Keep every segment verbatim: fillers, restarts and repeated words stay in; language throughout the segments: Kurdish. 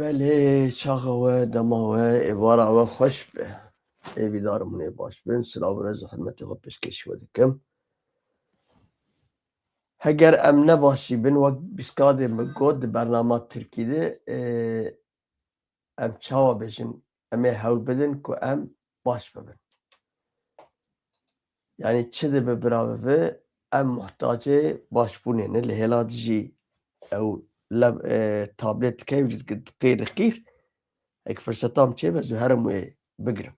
Belê, çaxa we, dema we, êvara we xweş be. Êvîdarim hûn ê baş bin. Silav û rêz û hurmetê xwe pêşkêşî we dikim. Heger em ne baş jî bin, wek bîskadê min got di bernama Tirkî de, ê, em çawa bêjin, em ê hewl bidin ku em baş bibin. Yanî çi dibe bira bibe, em muhtacê başbûnê ne. Li hêla dijî ew lem-, e, tablet dike, ew jî dike qîr qîr. Ek firsetam çêbe, ez û herim wê bigirim.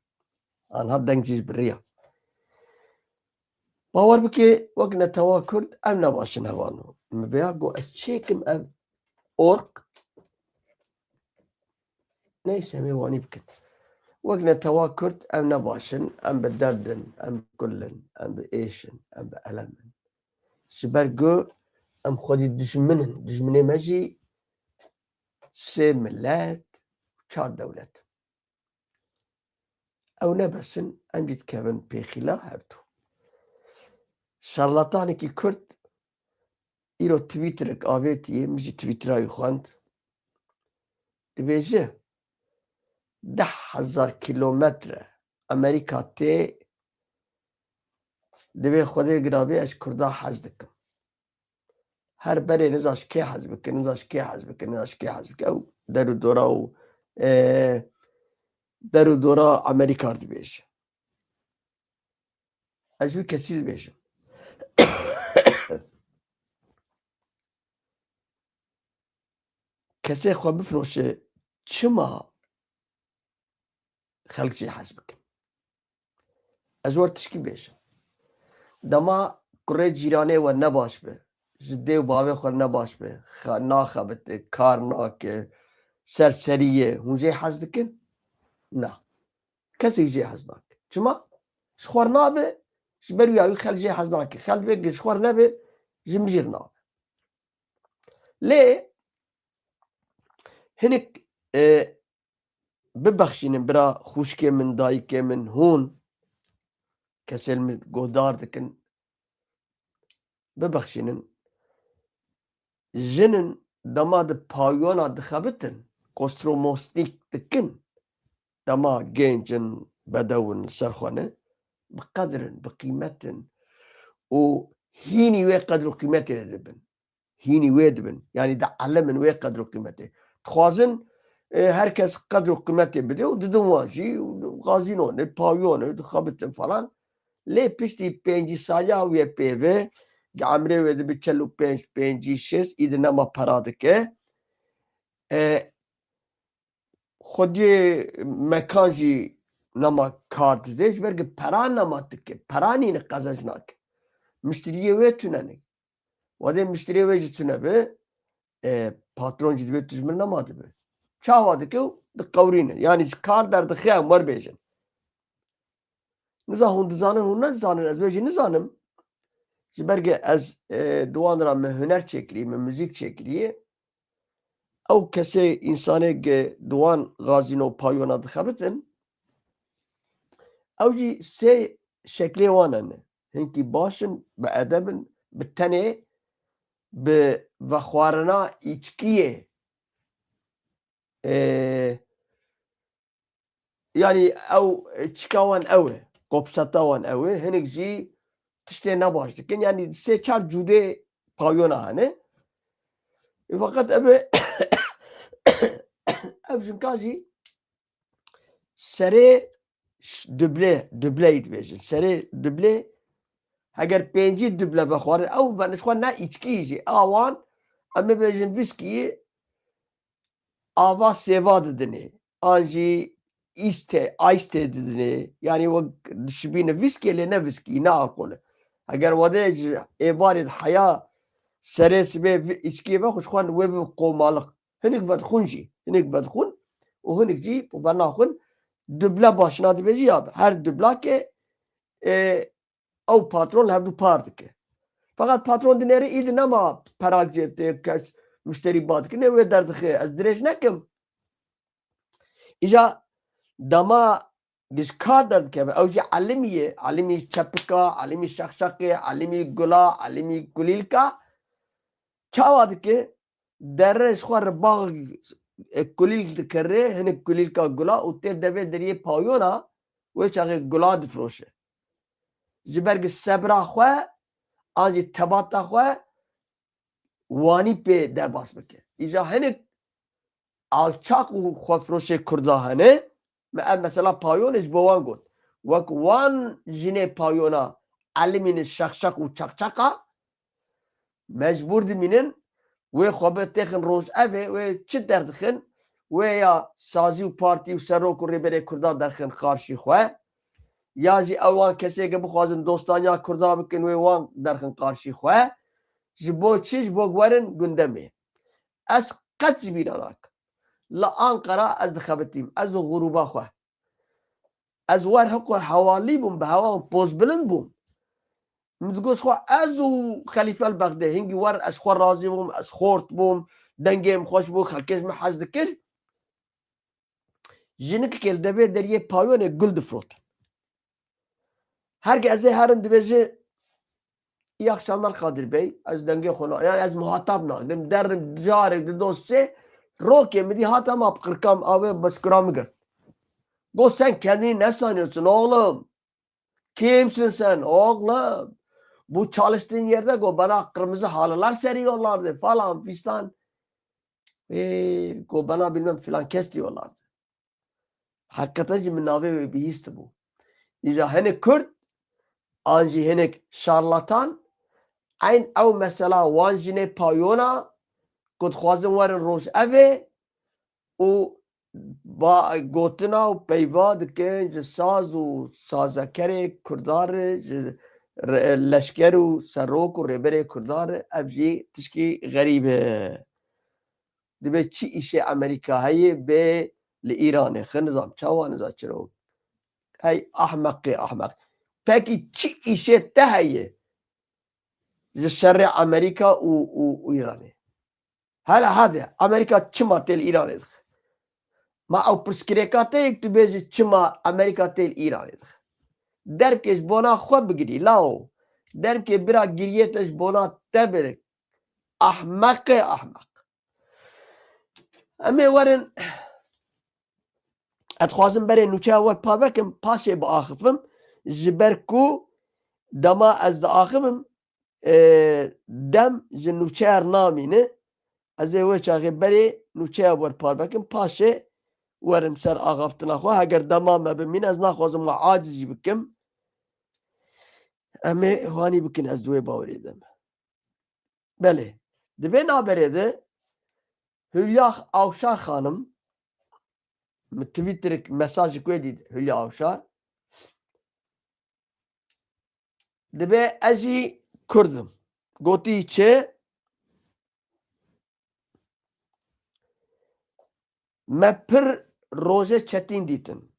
Anha deng jî bi riya. Bawer bike, wek netewa Kurd, em ne baş in hevano. Min vêya got, ez çêkim ev orq, neyse, em ê wanî bikin. Wek netewa Kurd, em ne baş in, em bi derd in, em bi kul in, em bi êş in, em bi elem in. Ji ber ku em xwedî dijmin in. Dijminê me jî sê milet, çar dewlet. Ew ne bes in, em jî dikevin pêxîla her du. Şarlatanekî Kurd îro Twitterek avêtiye, min jî Twittera wî xwend. Dibêje, deh hezar kîlometre Amerîka tê, divê Xwedê girabê ez ji Kurda hez dikim. Her berê niza ji kê hez bike, niza ji kê hez bike, niza ji kê hez bike. Ew der û dora û, e, der û dora Amerîka dibêje. Ez wî kesî dibêjim. Kesê xwe bifiroşe, çima xelk jê hez bikin? Ez wer tişkî bêjim. Dema kurê cîranê we nebaş be, ji dê û bavê xwe nebaş be, xe-, naxebite, kar nake, serserî ye, hûn jê hez dikin? Na. Kesek jê hez nake. Çima? Ji xwe nabe, ji ber wî ya wî xelk jê hez nake. Xelk bê ji xwe nebe, ji min jî nabe. Lê hinek, e, bibexşînin bira xwişkê min, dayikê min, hûn kesên min guhdar dikin, bibexşînin. Jinin dema di pawyona dixebitin, kostromostîk dikin, dema genc in, bedew in, li ser xwe ne, bi qedir in, bi qîmet in û hînî wê qedr û qîmetê de dibin. Hînî wê dibin. Yanî dielimin wê qedr û qîmetê. Dixwazin, e, her kes qedr û qîmetê bide û didin wan jî û gazîno ne, pawyon ne, dixebitin falan. Lê piştî pêncî saliya wê pê ve, di emrê wê dibe çel û pênc, pêncî, şêst, îdî nema pera dike. E, xwediyê mekan jî nema kar dide, ji ber ku pera nema dike, pera nîne qezenc nake. Miştiriyê wê tune ne. Wadê miştiriyê wê jî tune be, e, patron jî dibe tu ji min nema dibe. Çawa dike û diqewrîne. Yanî ji kar derdixe em wer bêjin. Niza hûn dizanin, hûn nedizanin, ez wê jî nizanim. Ji ber ku ez, e, di wan ra min huner çêkirî, min muzîk çêkirî. Ew kesê însanê ku di wan gazîno pawyona dixebitin, ew jî sê şeklê wan hene. Hinkî baş in, bi edeb in, bi tenê, bi vexwarina îçkiyê. Ê, yanî ew çika wan ew e, qopseta wan ew e. Hinek jî tiştê nebaş dikin. Yanî sê çar cûdê pawyona hene. Ê, feqet ev e, ev jinka jî serê ş-, duble, dubleyî dibêjin. Serê duble, heger pêncî duble vexwarin, ew be ji xwe ne îçkî jî. A wan, em ê bêjin viskî, ava sêva didinê. An jî îstê, aystê didinê. Yanî wek dişibîne viskê lê ne viskî, ne alkol e. Heger wede ji êvarê heya serê sibê vi-, îçkiyê vexwe, ji xwe wê bi qomalix. Hinek vedixwin jî. Hinek vedixwin û hinek jî venaxwin. Duble başina dibêjî ya. Her dublakê, e, ew patron li hevdu par dike. Feqet patron dinêre îdî nema perak cê tê, kes muşterî ba dike. Nê wê derdixe. Ez dirêj nekim. Îja dema ji kar derdikeve, ew jî elimî ye. Elimî çepika, elimî şexşexê, elimî gula, elimî kulîlka. Çawa dike? Dere ji xwe re bax e, kulîlk dikirê, hinek kulîlka gula û tê devê deriyê pawiyona, wê çaxê gula difiroşe. Ji ber gi sebra xwe, an jî tebata xwe, wanî pê derbas bike. Îja hinek alçaq û xwefiroşê Kurda hene, me ev mesela pawiyonê ji bo wan got. Wek wan jinê pawiyona elimînin şexşeq û çaqçaqa, mecbûr dimînin, wê xwe bi têxin rojevê, wê çi derdixin, wê ya sazî û partî û serok û rêberê Kurda derxin qarşî xwe, ya jî ew wan kesê ke bixwazin dostaniya Kurda bikin, wê wan derxin qarşî xwe. Ji bo çi? Ji bo werin gundemê. Ez qet ji bîra nakim. Li Anqara ez dixebitîm. Ez û grûba xwe. Ez wer hiqû hewalî bûm, bi hewa pozbilind bûm. Min digot xwe ez û Xelîfe li Bexdê. Hingî wer ez xwe razî bûm, ez xort bûm, dengê min xweş bû, xelkê ji min hez dikir. Jinikekê li devê deriyê pawiyonê gul difirotin. Her ke ez ê herim dibêje, "İyi akşamlar Kadir Bey." Ez dengê xwe na-, yani ez muhatap nadim. Derim carek di dostê rokê min dî hat ama bi qirkam avê biskura min girt. Got, "Sen kendini ne sanıyorsun oğlum? Kimsin sen oğlum? Bu çalıştığın yerde, go, bana kırmızı halılar seriyorlardı falan fistan." Ee, go, bana bilmem filan kes diyorlardı. Heqîqeten jî min navê wê bihîstibû. Îja hinek Kurd, an jî hinek şarlatan, eyn ew mesela wan jinê pawiyona ku dixwazin werin rojevê û ba-, gotina û peyva dikin ji saz û sazekerê Kurdan re, ji re-, leşker û serok û rêberê Kurdan re, ev jî tişkî xerîb e. Dibê çi îşê Amerîka heye bê li Îranê? Xi nizam çawa niza çiro? Hey ahmeqê ahmeq. Pekî çi îşê te heye ji şerê Amerîka û, û, û Îranê? Hele hadi, Amerîka çima tê li Îranê dixe? Ma ew pirsgirêka te yek tu bêjî çima Amerîka tê li Îranê dixe? Derbkê ji bona xwe bigirî, lao. Derbkê bira giriyê te ji bona te bire. Ahmeqê ahmeq. Em ê werin, ez dixwazim berê nûçeya we parve kim, paşê biaxifim, ji ber ku dema ez diaxifim, e, dem ji nûçeya re namîne, ez ê wê çaxê berê nûçeya we parve kim, paşê werim ser axaftina xwe, heger dema me bimîne, ez naxwazim we aciz jî bikim. Em ê wanî bikin, ez di wê bawerê de me. Belê. Di vê naberê de Hülya Avşar xanim, min Twitterek mesajek wê dît, Hülya Avşar. Dibê ez jî Kurd im. Gotî çi? Me pir rojê çetîn dîtin.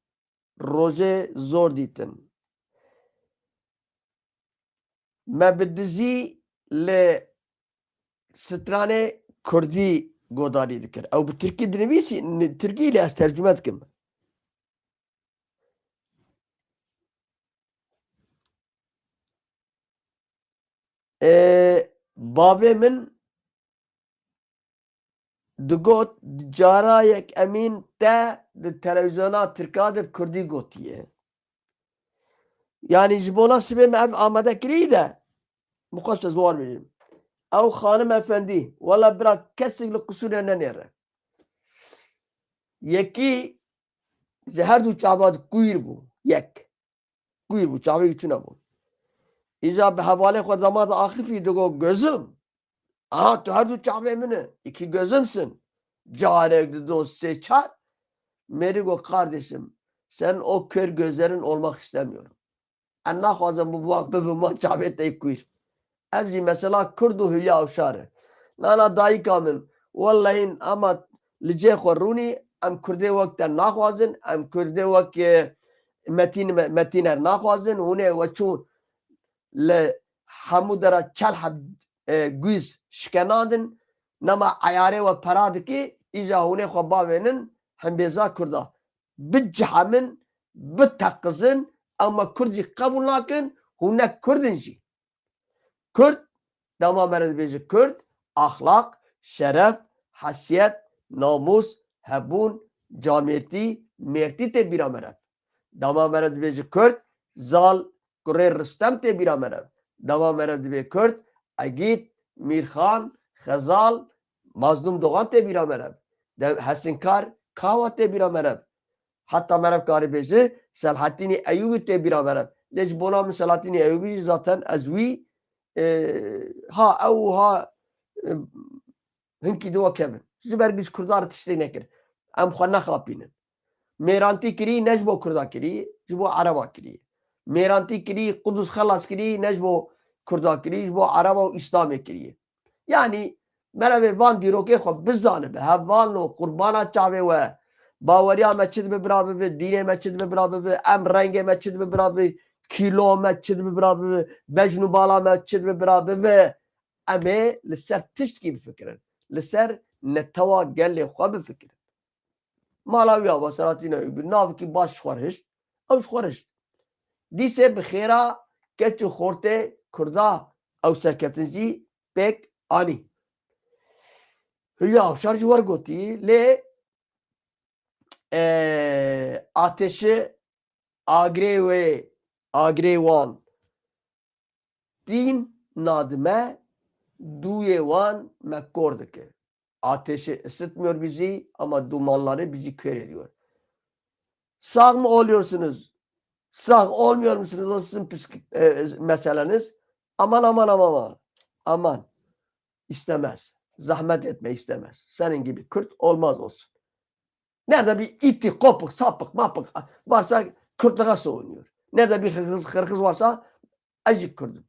Rojê zor dîtin. Me bi dizî li stranê kurdî godarî dikir. Ew bi tirkî dinivîsî, ni-, tirkî lê ez tercume dikim. Ê, bavê min digot, cara yek Emîn te di televîzyona tirka de bi kurdî gotiye. Yanî ji bona sibê me ev amade kirî de, bi xweş ez war bêjim. Ew xanim efendî, wela bira kesek li qisûrê nenêre. Yekî ji her du çava de kûr bû. Yek. Kûr bû, çavê wî tune bû. Îja bi hevalê xwe dema diaxifî digot, "Gözüm." "Aha, tu her du çavê min e. İki gözümsün." Carek, dido, sê, çar. Mêrî got, "Kardeşim, sen o kör gözlerin olmak istemiyorum. Ez naxwazim bibim, bibim çavê te kûr." Ev jî mesela Kurd û Hülya Avşar e. Nana dayika min, wellehî ema li cê xwe rûnî, em Kurdê wek te naxwazin, em Kurdê wek, e, Metîn, Metîner naxwazin, hûn ê we çûn li hemû dera çel heb, e, guîz şikenandin, nema eyarê we pera dikî, îja hûn ê xwe bavênin hembêza Kurda. Bicihemin, biteqizin, ema Kurd jî qebûl nakin, hûn ne Kurd in jî. Kurd, dema me re dibêje Kurd, axlaq, şeref, hesiyet, namûs, hebûn, camêrtî, mêrtî tê bîra me re. Dema me re dibêje Kurd, Zal kurê Ristem tê bîra me re. Dema me re dibê Kurd, Egîd, Mîrxan, Xezal, Mazlûm Dogan tê bîra me re. De Hesinkar, Kawa tê bîra me re. Heta me re karî bêje, Selhetînî Eyûbî tê bîra me re. Lê ji bona min Selhetînî Eyûbî jî zaten ez wî, e, ha ew û ha, e, hinkî di wek hev in. Ji ber ji Kurdan re tiştê nekir. Em xwe nexapînin. Mêrantî kirî ne ji bo Kurda kirî, ji bo Ereba kirî. Mêrantî kirî, Qudus xelas kirî ne ji bo Kurda kirî, ji bo Ereba û Îslamê kirî. Yanî merevê van dîrokê xwe bizanibe, hevalno qurbana çavê we. Baweriya me çi dibe bira bibe, dînê me çi dibe bira bibe, em rengê me çi dibe bira bibe, kîlo me çi dibe bira bibe, bejn û bala me çi dibe bira bibe. Em ê li ser tiştkî bifikirin. Li ser netewa gelê xwe bifikirin. Mala wî ava Selahattin Eyûbî navikî baş ji xwe re hişt, ew ji xwe re hişt. Dîsê bi xêra keç û xortê Kurda ew serkeftin jî pêk anî. Hülya Avşar jî wer gotî, lê, e, Ateşi Agirê wê, agirê wan tîn nadime, dûyê wan me kor dike. Ateşi ısıtmıyor bizi ama dumanları bizi kör ediyor. Sağ mı oluyorsunuz? Sağ olmuyor musunuz? O sizin psik-, e, meseleniz. Aman, aman, aman, aman. Aman. İstemez. Zahmet etme, istemez. Senin gibi Kürt olmaz olsun. Nerede bir iti, kopuk, sapık, mapık varsa Kürtlüğe savunuyor. Nerede bir hırkız, hırkız varsa ez jî Kurd im.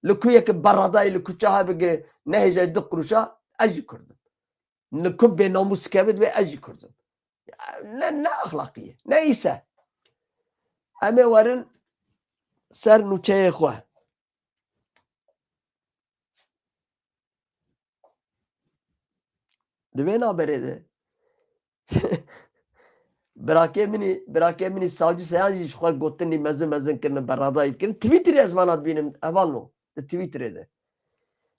Li ku yekî beradayî li kuçe hebige nehêje du quruşa, ez jî Kurd im. Li ku bênamûs keve dibe, ez jî Kurd im. Ya, ne, ne exlaqî ye. Neyse. Em ê werin ser nûçeyê xwe. Di vê naberê de birakê min î, birakê min î Savcı Seyhan jî ji xwe gotinî mezin mezin kirine, beradayî kirine. Twitterê ez vana dibînim, hevalno, di Twitterê de.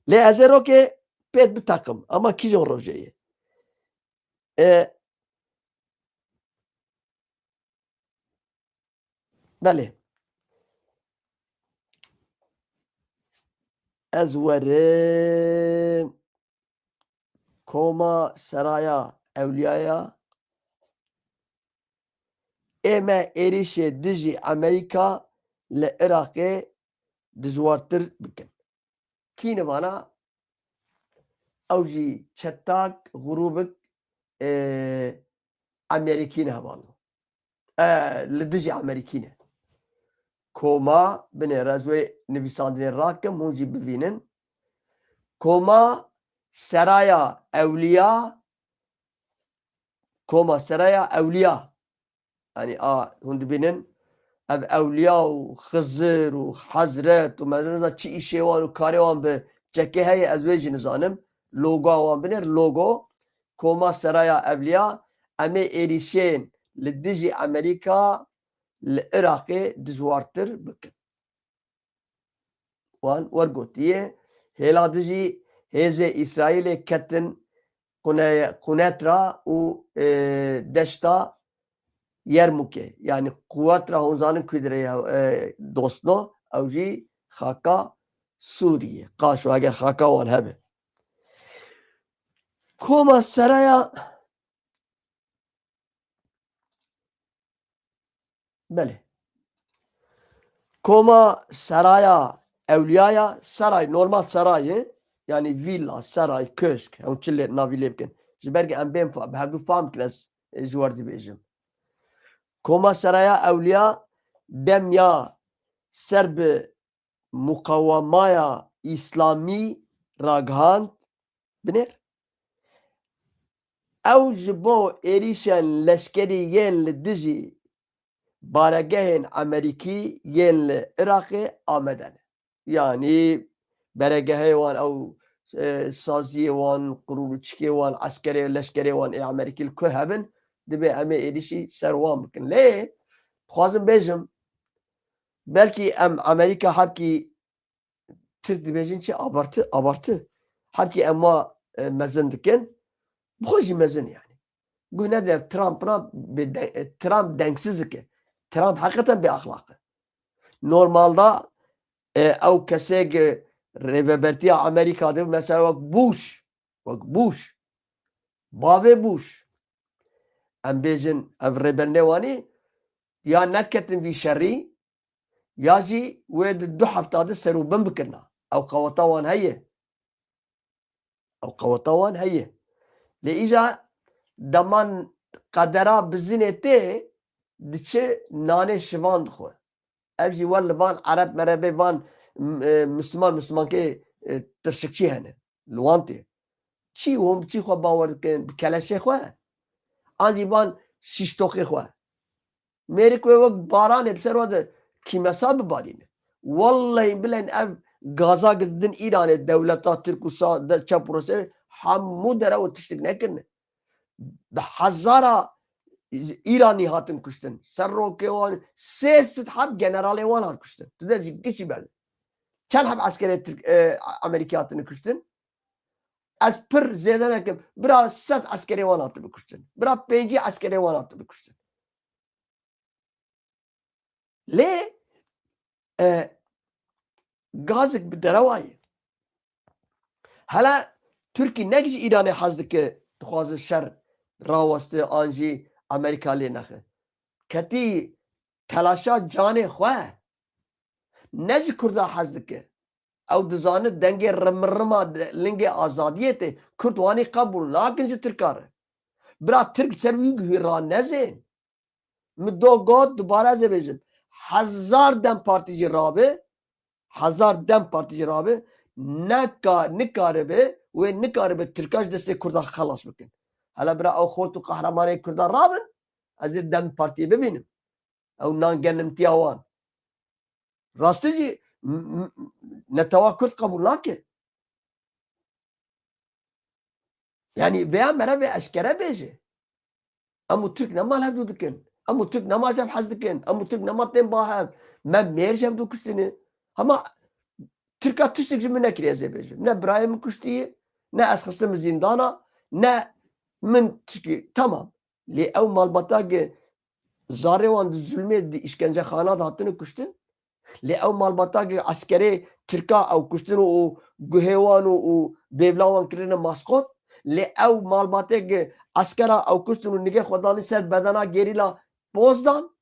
Lê ez ê rokê pêt biteqim, ama kîjan rojê ye? E, Belê. Ez werim Koma Seraya Ewliyaya, ê me êrîşê dijî Amerîka li Iraqê dijwartir bikin. Kî ne vana? Ew jî çetak, grûbik, e, Amerîkî ne hevalno. E, li dijî Amerîkî ne. Koma, binêre ez wê nivîsandinê rakim, hûn jî bivînin. Koma Seraya Ewliya, Koma Seraya Ewliya. Yanî a, hûn dibînin, ev ewliya û Xizir û Hezret û me niza çi îşê wan û karê wan bi çekê heye, ez wê jî nizanim. Loga wan binêr, logo. Koma Seraya Ewliya, em ê êrîşên li dijî Amerîka li Iraqê dijwartir bikin. Wan wergotiye, hêla dijî hêzê Îsraîlê ketin Qune-, Qunetra û, e, deşta Yermûkê. Yanî Quwetra hûn zanin ku dirê ye, e, dostno, ew jî xaka Sûriyê. Qaşo eger xaka wan hebe. Koma Seraya Belê. Koma Seraya Ewliyaya, seray, normal seray e. Yanî villa, seray, köşk, ew çi lê navî lê bikin. Ji ber ku em bên fa-, bi hevdû fam bikin, ez, e, ji wer dibêjim. Koma Seraya Ewliya dem ya ser bi muqawemaya Îslamî ragihand, binêr. Ew ji bo êrîşên leşkerî yên li dijî baregehên Amerîkî yên li Iraqê amade ne. Yanî beregehê wan, ew, e, saziyê wan, qurûçikê wan, eskerê, leşkerê wan ê Amerîkî li ku hebin, dibê em ê êrîşî ser wan bikin. Lê dixwazim bêjim, belkî em Amerîka hebkî Tirk dibêjin çi? Abartı, abartı. Hebkî em wa, e, mezin dikin. Bi xwe jî mezin yani. Guh nede Trump na bê de-, Trump dengsiz dike. Trump heqeten bê axlaq e. Normalda, e, ew kesê ki rêvebertiya Amerîka de mesela wek Bush, wek Bush, bavê Bush. Em bêjin ev rêberê wanî ya nediketin vî şerî, ya jî wê di du hefta de ser û bin bikirina. Ew qeweta wan heye. Ew qeweta wan heye. Lê îja deman qedera bizinê tê diçe nanê şivan dixwe. Ev jî wer li van Ereb merebê van, m-, e, Misliman, Mislimankê, e, tirşikçî hene. Li wan tê. Çî hûn bi çî xwe bawer dikin? Bi keleşê xwe? An jî van şîştoqê xwe? Mêrik wê wek baranê bi ser we de kîmesa bibarîne. Wellehî bilen ev gaza didin Îranê, dewleta Tirk û sa-, de çep û rastê hemû derew û tiştik nekirine. Bi hezara Îranî hatin kuştin. Serokê wan sê sed heb generalê wan hat kuştin. Tu dev jî giş jî berdin. Çend heb eskerê Tirk, e, Amerîkî hatine kuştin? Ez pir zêde nekim. Bira sed eskerê wan hatibû kuştin. Bira pêncî eskerê wan hatibû kuştin. Lê, e, gazek bi derewa ye. Hele Tirkî nek ji Îranê hez dike, dixwaze şer raweste an jî Amerîka lê nexe. Ketî telaşa canê xwe. Ne ji Kurda hez dike. Ew dizane dengê rimirima de-, lingê azadiyê tê. Kurd wanî qebûl nakin ji Tirka re. Bira Tirk ser wî guhî ranezên. Min do got, dubare ez ê bêjim. Hezar DEM Partî jî rabe, hezar DEM Partî jî rabe, neka-, nikaribe, wê nikaribe Tirka ji destê Kurda xelas bikin. Hele bira ew xort û qehremanê Kurda rabin, ez ê DEM Partiyê bibînim. Ew nangenimtiya wan. Rastî jî m-, m-, netewa Kurd qebûl nake. Yani veya mere vê eşkere bêje. Em û Tirk nema li hevdû dikin. Em û Tirk nema ji hev hez dikin. Em û Tirk nema tên ba hev. Me mêr ji hevdû kuştine. Hema Tirka tiştek ji min nekiriye ez ê bêjim. Ne birayê min kuştiye, ne ez xistim zîndana, ne min tişkî. Tamam. Lê ew malbatagê zarê wan di zulmê, di îşkencexana de hatine kuştin. Lê ew malbatagê eskerê Tirka ew kuştin û guhê wan û, û bêvla wan kirine maskot. Lê ew malbatê eskera ew kuştin û nigê xwe danî ser bedena gerîla poz dan.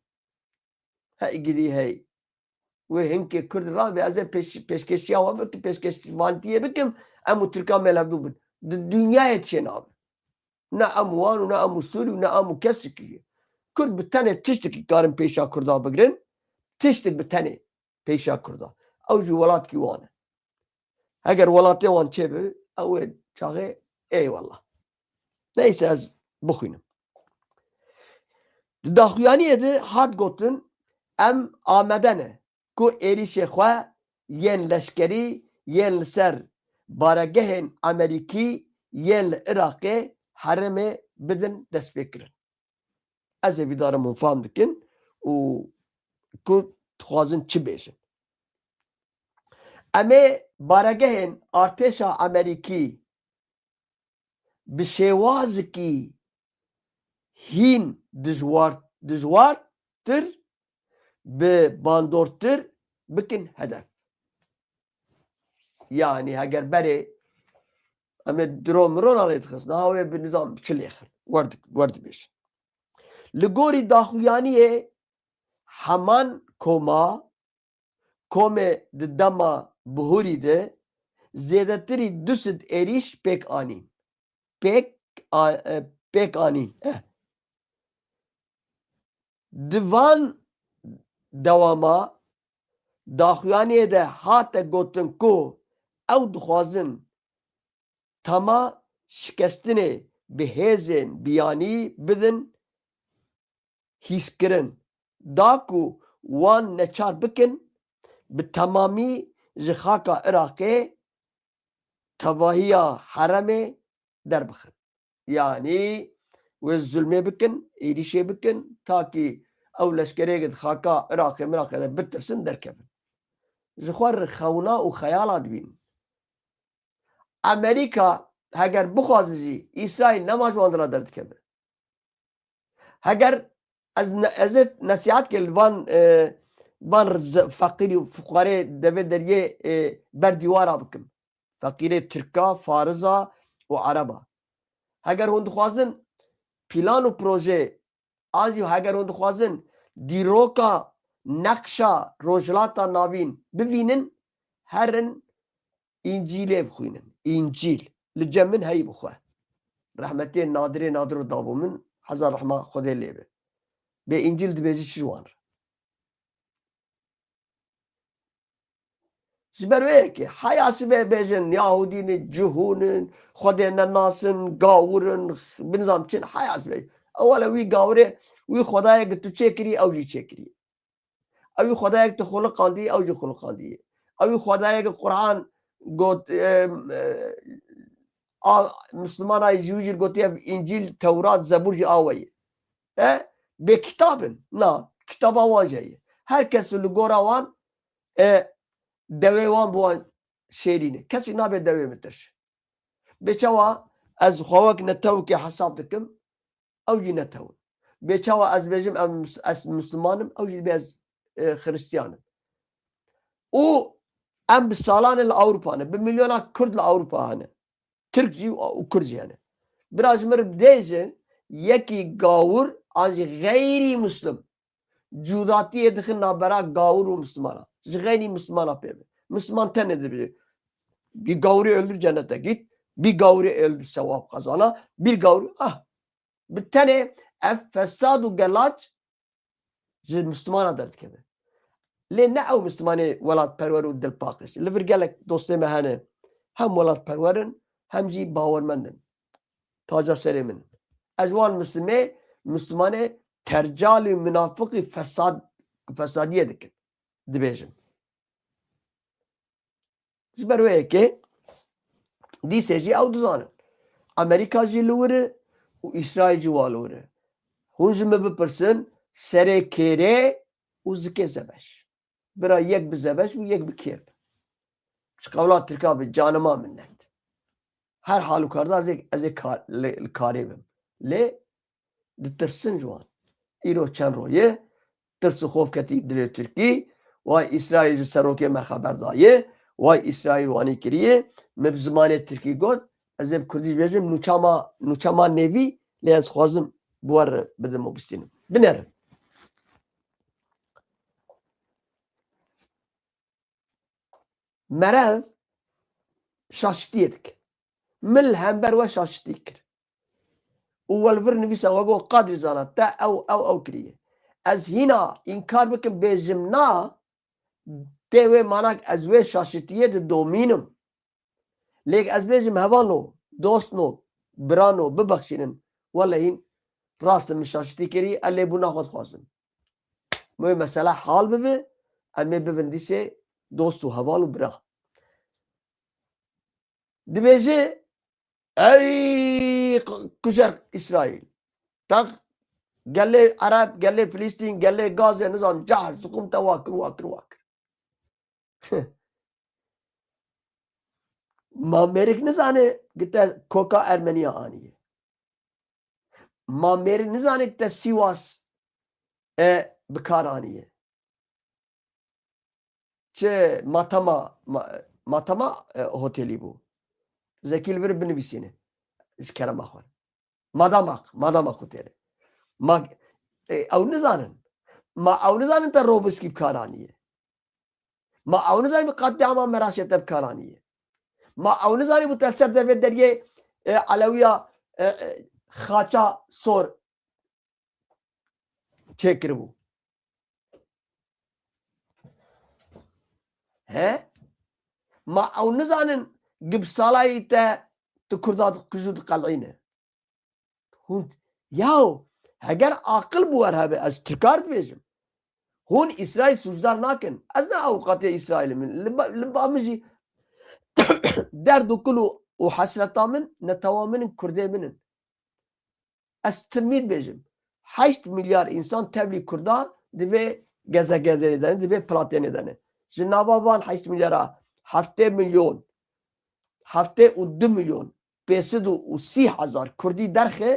Hey gidî hey. Wê hinkê Kurd rabê, ez ê pêş-, pêşkêşiya we bikim, pêşkêşvantiyê bikim, em û Tirka me li hevdû bin. Di dinyayê tişê nabe. Ne em wan û ne em û Sûrî û ne em û kesikî ye. Kurd bi tenê tiştekî karin pêşa Kurda bigirin, tiştek bi tenê pêşa Kurda. Ew jî welatkî wan e. Heger welatê wan çêbe, ew ê çaxê eyvallah. Neyse ez bixwînim. Di daxuyaniyê de hat gotin, em amade ne ku êrîşê xwe yên leşkerî yên li ser baregehên Amerîkî yên li Iraqê herêmê bidin destpêkirin. Ez ê vî darim hûn fam dikin û ku dixwazin çi bêjin. Em ê baregehên artêşa Amerîkî bi şêwazekî hîn dijwar, dijwartir, bi bandortir bikin hedef. Yani heger berê em ê diro miro nalê dixist, niha wê bi nizam çi lêxin. Wer di-, wer dibêjin. Li gorî daxuyaniyê heman koma, komê di dema bihurî de zêdetirî du sed êrîş pêk anîn. Pêk a-, e, pêk anîn. Eh. Di van dewama daxuyaniyê de hate gotin ku ew dixwazin tama şikestinê bi hêzên biyanî bidin hîskirin, da ku wan neçar bikin bi temamî ji xaka Iraqê, tevahiya heremê derbixin. Yanî wê zulmê bikin, êrîşê bikin, takî ew leşkerê di xaka Iraqê miraqê de bitirsin, derkevin. Ji xwe re xewna û xeyala dibînin. Amerîka heger bixwazin jî, Îsraîl nema ji wan dila derdikeve. Heger ez ne-, ez ê nesihat ke li van, e, van riz-, feqîr û fuqarê devê deriyê, e, ber dîwara bikim. Feqîrê Tirka, Fariza û Ereba. Heger hûn dixwazin plan û proje, an jî heger hûn dixwazin dîroka, neqşa Rojhilata Navîn bivînin, herin Încîlê bixwînin. Încîl. Li cem min heyî bixwe. Rehmetê Nadirê Nadiro dabû min, hezar rehma Xwedê lê be. Bê Încîl dibêjî çi ji wan re? Ji ber wê yekê, heya sibê bêjin, Yahudî ne, cihûn in, Xwedê nenasin, gawir in, binizam çin, heya sibê. Ewele wî gawirê, wî Xwedayê ki tu çêkirî, ew jî çêkirî. Ew jî Xwedayek tu xuliqandî, ew jî xuliqandî. Ew jî Xwedayek Quran got, e, e, a, Mislimana jî wî jî gotiye Încîl, Tewrat, Zebûr jî a we ye. E, bê kitab in. Na, kitaba wan jî heye. Her kes li gora wan, e, dewê wan bi wan şêrîn e. Kesî nabe dewê min tirş. Bê çawa ez xwe wek netewkê hesab dikim, ew jî netew in. Bê çawa ez bêjim em mis-, ez Misliman im, ew jî dibê ez, e, Xiristiyan im. Û em bi salan e li Ewropa ne, bi milyona Kurd li Ewropa hene. Tirk jî û Kurd jî hene. Bira ji min re bêje, yekî gawir an jî xeyrî Muslim cudatiyê dixin navbera gawir û Mislimana. Ji xeynî Mislimana pê be. Misliman tenê dibêje, bir gawri öldür cennete git, bir gawri öldür sevap kazana, bir gawri, ah. Bi tenê ev fesad û gelaç ji Mislimana derdikeve. Lê ne ew Mislimanê welatperwer û dilpaqij. Li vir gelek dostê me hene. Hem welatperwer in, hem jî bawermend in. Taca serê min. Ez wan Mislimê, Mislimanê tercalî, munafiqî, fesad, fesadiyê dikin. Dibêjim. Ji ber wê yekê dîsê jî ew dizanin. Amerîka jî li wir e û Îsraîl jî wa li wir e. Hûn ji min bipirsin, serê kêrê û zikê zebeş. Bira yek bi zebeş û yek bi kêr be. Ji qewla Tirka bi canima minnet. Her hal û karda ez ê, ez ê kar-, li, li karê bim. Lê ditirsin ji wan. Îro çend roj ye, tirs û xof ketî dilê Tirkî, way Îsraîl ji serokê me xeber daye, way Îsraîl wanî kiriye, min bi zimanê Tirkî got, ez ê bi Kurdî jî bêjim, nûça ma, nûça ma nêvî, lê ez xwazim bi we re bidim û bistînim. Binerin. Merev şaşitiyê dike. Min li hember we şaşitî kir. Û we li vir nivîsa, we got, Qadrî zana, te ew, ew, ew kiriye. Ez hîna înkar bikim, bêjim na, tê wê manak ez wê şaşitiyê didomînim. Lê ez bêjim, hevano, dostno, birano, bibexşînin. Wele hîn rast e, min şaşitî kirî, ez lêbûna xwe dixwazim. Wê mesela hal bibe, em ê bibin dîsê dost û heval û bira. Dibêje, ey q-, kujer Îsraîl. Tex gelê Ereb, gelê Filîstîn, gelê Gazze, nizam, cahr, ziqûm te wa kir, wa kir, wa kir. Ma mêrik nizane ki te koka Ermeniya aniye. Ma mêrik nizane ki te Sîwas e bi kar aniye. Çi matama, ma-, matama, e, hotelî bû. Zekî li vir binivîsîne. Ji kerema xwe. Madamak, Madamak hotelê. Ma, e, ew nizanin. Ma ew nizanin te Robiskî bi kar aniye. Ma ew nizanî bi katliama Meraşê te bi kar aniye. Ma ew nizanî bû te li ser devê deriyê, e, Elewiya, e, e, xaça sor çêkiribû. He? Ma ew nizanin gibsalayî te tu Kurda dikujû diqelîne. Hûn, yaw, heger aqil bi wer hebe, ez Tirkar dibêjim. Hûn Îsraîl sûcdar nakin. Ez ne avûkatê Îsraîlê min. Li ba, li ba min jî derd û kul û, û hesreta min, netewa min in, Kurdê min in. Ez timî dibêjim. Heşt milyar însan tevlî Kurda di vê gezegenê de ne, di vê platênê de ne. Ji nava van heşt milyara heftê milyon, heftê û du milyon pêsed û sî hezar Kurdî derxe,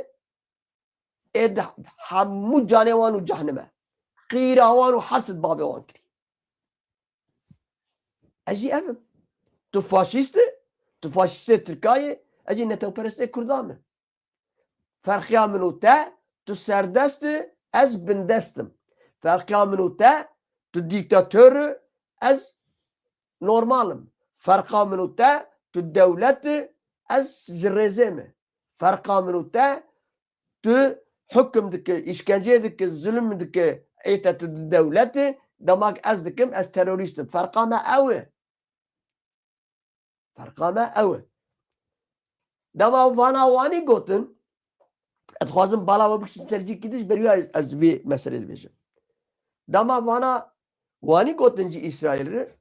ê di hemû canê wan û cehnime. Qîra wan û heft sed bavê wan kirî. Ez jî ev im. Tu faşîst î, tu faşîstê Tirka yê, ez jî netewperestê Kurda me. Ferqiya min û te, tu serdest î, ez bindest im. Ferqiya min û te, tu dîktator î, ez normal im. Ferqa min û te, tu dewlet î, ez ji rêzê me. Ferqa min û te, tu hukum dike, îşkence dike, zulm dike, ê te tu di dewlet î, dema ez dikim, ez terorîst im. Ferqa me ew e. Ferqa me ew e. Dema vana wanî gotin, ez dixwazim bala we bikişin ser cîkî din, ji ber wî ez, ez vê meselê dibêjim. Dema vana wanî gotin ji Îsraîl re,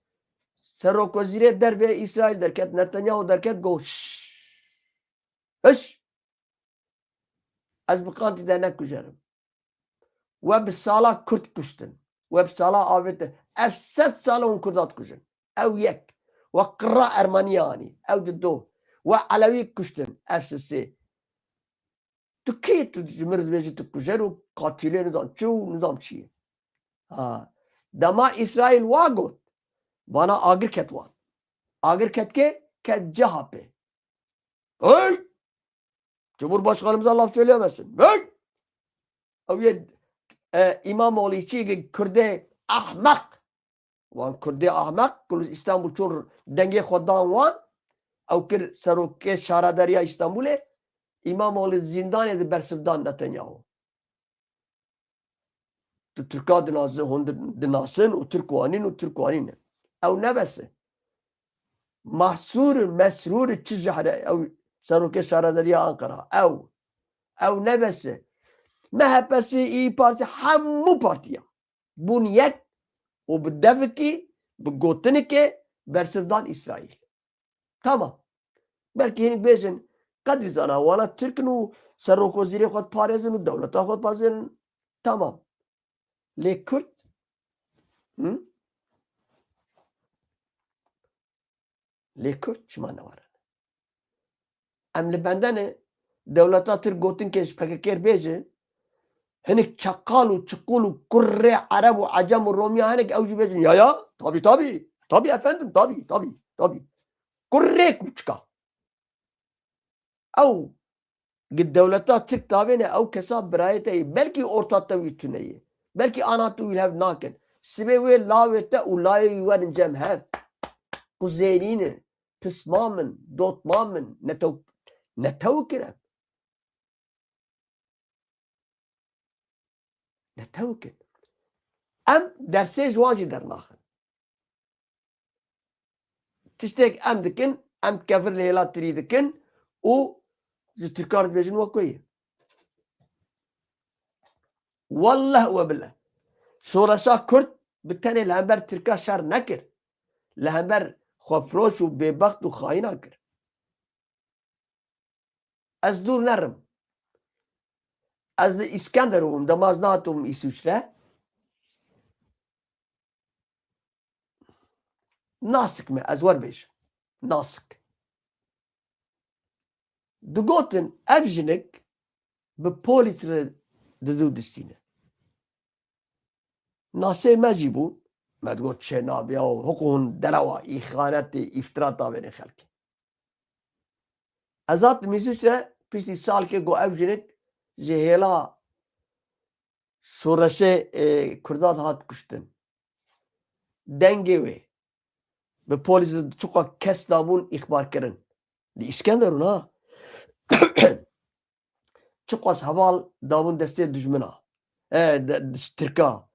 serokwezîrê derve Îsraîl derket, Netanyahu derket, got, "Şşş! Hiş! Ez bi qantî de nekujerim." We bi sala Kurd kuştin. We bi sala avêtin. Ev sed sal e hûn Kurda dikujin. Ew yek. We qirra Ermeniya anî. Ew di do. We Elewî kuştin. Ev sisê. Tu kî tu ji mir dibêjî tu kujer û qatilê nizam çi û nizam çi ye. Ha. Dema Îsraîl wa got. Vana agir ket wan. Agir ket kê? Ket C H P. Hey! Cumhurbaşkanımıza laf söyleyemezsin. Hey! Ew yê, e, İmamoğlu çi Kurdê ahmak. Wan Kurdê ahmak, ku li Îstanbul çûn dengê xwe dan wan, ew kir serokê şaredariya Îstanbulê, İmamoğlu zîndanê di bersiv dan Netanyahu. Tu Tirka dinasin, hûn di-, dinasin û Tirk wanîn û Tirk wanî ne. Ew ne bes e. Mahsûr, Mesrûr çi jehre ew serokê şaredariya Ankara. Ew. Ew ne bes e. M H P'si, İYİ Partisi, hemû partiya bûn yek û bi devikî, bi gotinikê bersiv dan Îsraîl. Tamam. Belkî hinek bêjin, qedrî zana wana Tirk in û serokwezîrê xwe diparêzin û dewleta xwe diparêzin. Tamam. Lê Kurd? Hı? Lê Kurd çima newerin? Em li bendene dewleta Tirk gotinkê ji P K K re bêje, hinek çeqal û çiqul û kurrê Ereb û Ecem û Romiya hinek ew jî bêjin, ya ya, tabî, tabî, tabî efendim, tabî, tabî, tabî. Kurrê kûçika. Ew gi dewleta Tirk davêne, ew kesa birayê te yê. Belkî orta te wî tune ye. Belkî ana tu wî hev nakin. Sibê wê lawê te û layê wî werin cem hev. Kuzênî ne. Pisma min, dotma min, netew-, netewk in em. Netewk in. Em dersê ji wan jî dernaxin. Tiştek em dikin, em kevir li hêla tirî dikin û ji Tirkan dibêjin we ku ye. Welleh we bileh. Şoreşa Kurd bi tenê li hember Tirka şer nekir. Li hember xwefiroş û bêbext û xayînan kir. Ez dûr nerim. Ez li Îskenderû bûm, dema ez nehatibûm Îswîçre. Nasik me, ez wer bêjim. Nasik. Digotin, ev jinik bi polîs re didû distîne. Nasê me jî bû. Me digot çê nabe ya, hiqûn derewa, îxanetê, îftira davêrê xelkê. Ez hatim Îswîçre, piştî salkê ku ev jinik ji hêla şoreşê, e, Kurdan hat kuştin. Dengê wê bi polîs çiqas kes dabûn îxbar kirin. Di Îskenderûn ha. Çiqas heval dabûn destê dijmina. E, de, de, Tirka.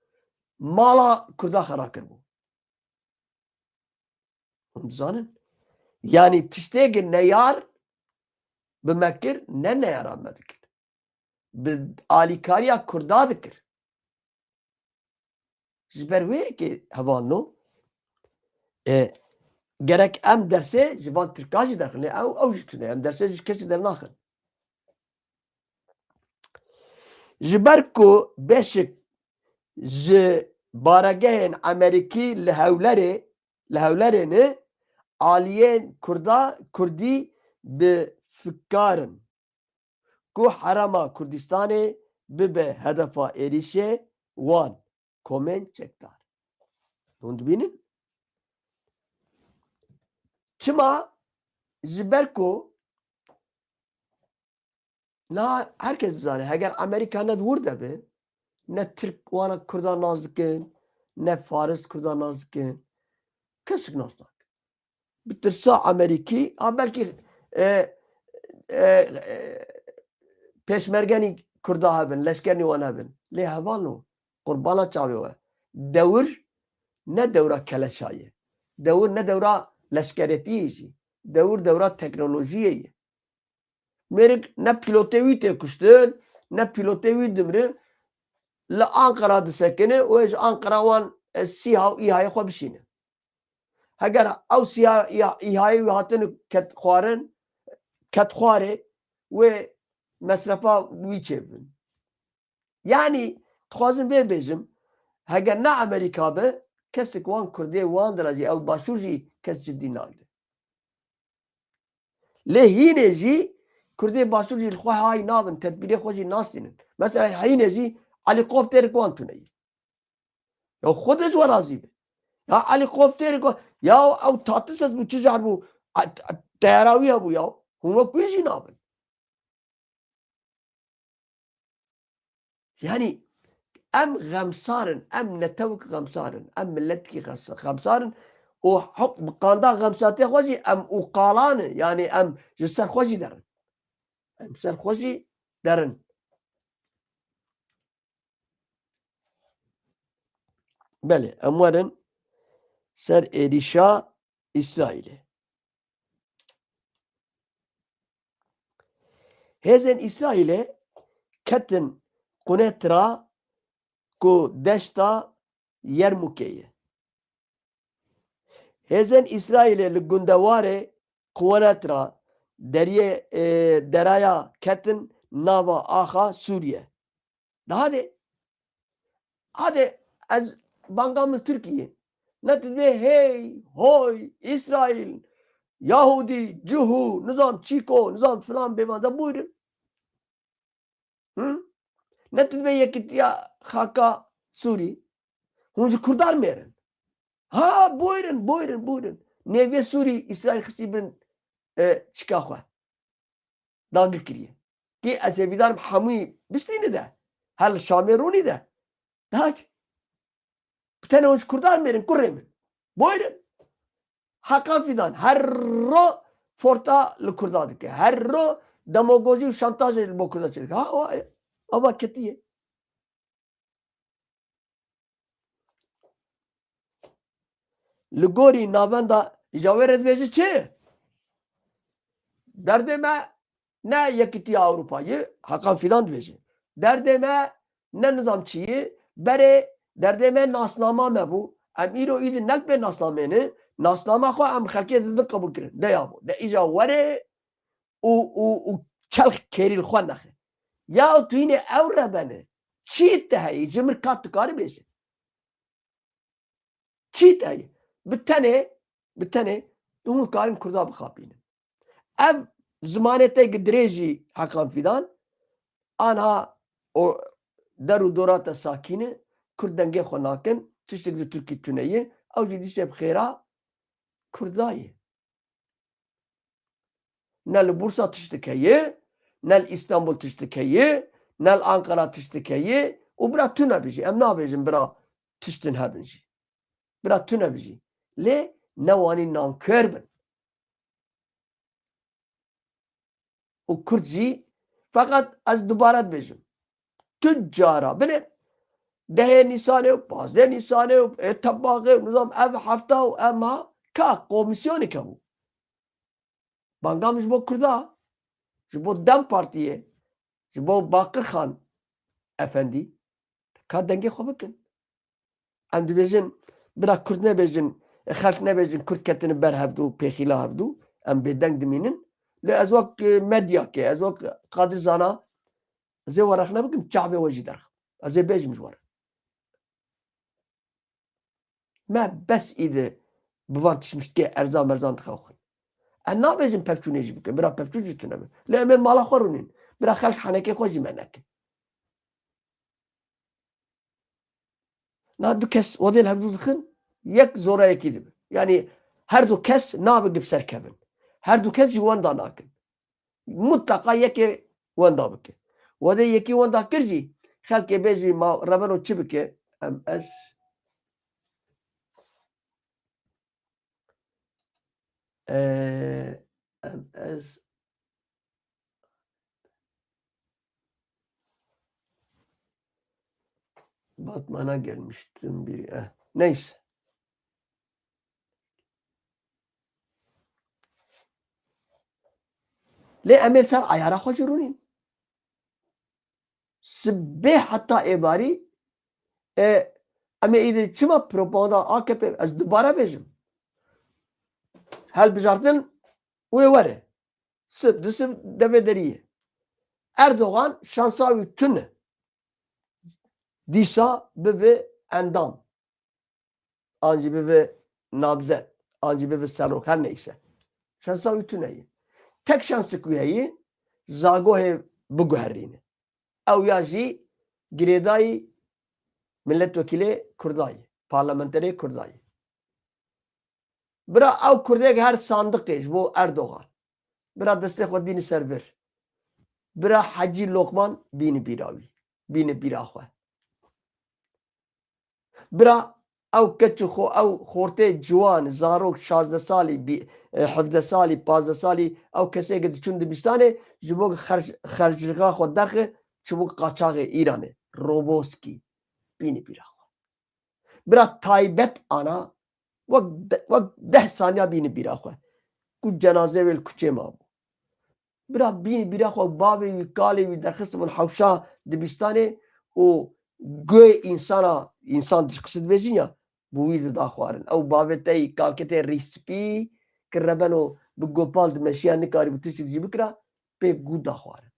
Mala Kurda xera kiribû. Hûn dizanin? Yanî tiştê ki neyar bi me kir, ne neyara me dikir. Bi alîkariya Kurda dikir. Ji ber wê yekê hevalno, e, gerek em dersê ji van Tirka jî derxin. Lê ew, ew jî tune. Em dersê ji kesî dernaxin. Ji ber ku beşik ji baregehên Amerîkî li Hewlerê, li Hewlerê ne, aliyên Kurda, Kurdî bi fikarin ku herêma Kurdistanê bibe hedefa êrîşê wan, komên çekdar. Hûn dibînin? Çima? Ji ber ku na her kes dizane, heger Amerîka ne di wir de be, ne Tirk wana Kurdan nas dikin, ne Faris Kurdan nas dikin, kesik nas nakin. Bi tirsa Amerîkî, ha belkî, e, e, e, pêşmergenî Kurda hebin, leşkenî wan hebin. Lê hevalno, qurbana çavê we. Dewir ne dewra keleşa ye. Dewir ne dewra leşkeretiyê jî. Dewir dewra teknolojiyê ye. Mêrik ne pîlotê wî tê kuştin, ne pîlotê wî dimrin. Li Anqara disekine û ji Anqara wan, e, SÎHA û ÎHAyê xwe bişîne. Heger ew SÎHA, ÎHA, ÎHAyê wî hatin û ket xwarin, ket xwarê, wê mesrefa wî çêbibin. Yanî, dixwazim vê bêjim, heger ne Amerîka be, kesek wan Kurdê wan de re jî, ew Başûr jî kes cidî nagire. Lê hînê jî Kurdê Başûr jî li xwe hay nabin, tedbîrê xwe jî nastînin. Mesela hînê jî helîkopterek wan tune ye. Ya xwe de ji we razî be. Ya helîkopterek wan, ya ew Tatis ez bû çi jar bû, a, a, teyara wî hebû ya. Hûn wek wî jî nabin. Yanî em xemsar in, em netewek xemsar in, em miletkî xes-, xemsar in û huk-, bi qanda xemsatiya xwe jî em ûqalan in, yanî em ji ser xwe jî derin. Em ser xwe jî derin. Belê, em werin ser êrîşa Îsraîlê. Hêzên Îsraîlê ketin Qunetra ku deşta Yermûkê ye. Hêzên Îsraîlê li gundewarê Qunetra deriyê, e, deraya ketin nava axa Sûriye. Daha de, hadi ez banga min Tirkiye. Ne tu dibê hey, hoy, Îsraîl, Yahudî, Cihû, nizam çîko, nizam filan bêvan de buyurun. Hı? Ne tu dibê yekîtiya xaka Sûrî. Hûn ji Kurdan mêrin. Ha, buyurun, buyurun, buyurun. Nêviyê Sûrî Îsraîl xistî bin, e, çika xwe. Dagir kiriye. Kî ez ê vîdarim hemûyî bistîne de. Her li Şamê rûnî de. Hadi. Bi tenê hûn ji Kurdan mêrin, kurê min. Buyurun. Hakan Fidan her ro forta li Kurda dike. Her ro demagojî û şantajê li bo Kurda çêdike. Ha, o, ava ketiye. Li gorî navenda îja wê re dibêje çi? Derdê me ne Yekîtiya Ewropayê, Hakan Fidan dibêje. Derdê me ne nizam çi ye, berê derdê me nasnama me bû. Em îro îdî ne li pê nasnamê ne, nasnama xwe em xelkê didin qebûl kirin. De ya bû. De îja were û, û, û çelx kêrî li xwe nexe. Ya tu yînê ew rebene. Çi te heyî? Ji min ka tu karî bêje. Çi te heyî? Bi tenê, bi tenê hûn karin Kurda bixapînin. Ev zimanê te gi dirêjî Hakan Fidan, anha o der û dora te sakîne, Kurd dengê xwe nakin, tiştek ji Tirkî tune ye, ew jî dîşe bi xêra Kurda ye. Ne li Bursa tiştik heye, ne li Îstanbul tiştik heye, ne li Ankara tiştik heye û bira tu nebijî. Em nabêjin bira tiştin hebin jî. Bira tu nebijî. Lê newanî nanker bin. Û Kurd jî, feqet ez dubare dibêjim. Tu cara binêr. Dehê Nîsanê û pazdeh Nîsanê û ê tebaxê û nizam ev hefta û ev meha ka komîsyonê kebû. Banga min ji bo Kurda, ji bo DEM Partiyê, ji bo Baqir Xan Efendî, ka dengê xwe bikin. Em dibêjin, bira Kurd nebêjin, xelk nebêjin, Kurd ketine ber hevdû, pêxîla hevdû, em bêdeng dimînin. Lê ez wek, e, medyakê, ez wek Qadir Zana, ez ê we rexne bikim, çavê we jî derxim. Ez ê bêjim ji we re. Me bes îdi bi van tişmiştikê erzan merzan dixewxin. Ez nabêjim pevçûnê jî bike. Bira pevçûn jî tune be. Lê em ê mala xwe rûnîn. Bira xelk henekê xwe jî me neke. Na du kes wedê li hevdû dixin, yek zora yekî dibe. Yanî her du kes nabin bi ser kevin. Her du kes jî wenda nakin. Mutlaka yekê wenda bike. Wedê yekî wenda kir jî, xelkê bê jî ma rebeno çi bike? Em ez, e, em ez Batman'a gelmiştim bir, eh, neyse. Lê em ê ser ayara xwe jî rûnîn. Sibê heta êvarî, e, em ê îdî çima propaganda A K P, ez dubare bêjim. Helbijartin wê were. Sib, du sib devê deriyê. Erdogan şansa wî tune. Dîsa bibe endam. An jî bibe namzet. An jî bibe serok. Her neyse. Şansa wî tune ye. Tek şansik wî heye, Zagohê biguherîne. Ew ya jî girêdayî milletvekîlê Kurda ye. Parlamenterê Kurda ye. Bira ew kurdek her sandiqê ji bo Erdogan. Bira destê xwe dîni ser vir. Bira Hecî Lokman bîni bîra wî. Bîni bîra xwe. Bira ew keç û xo-, ew xortê ciwan, zarok şazdeh salî, bî-, e, hevdeh salî, pazdeh salî, ew kesê ke diçûn dibistanê, ji bo xerc-, xerclixa xwe derxe, çi bo qaçaxê Îranê. Roboskî. Bîni bîra xwe. Bira taybet ana, wek de-, wek deh saniya bîni bîra xwe. Ku cenazê wê li kuçê mabû. Bira bîni bîra xwe bavê wî, kalê wî derxistibûn hewşa dibistanê û guhê însana, însan di qisê dibêjin ya, bi wî dida xwarin. Ew bavê te yî, kalkê te yî rîspî ki rebeno bi gopal dimeşiya, nikarîbû tiştek jî bikira, pê guh da xwarin.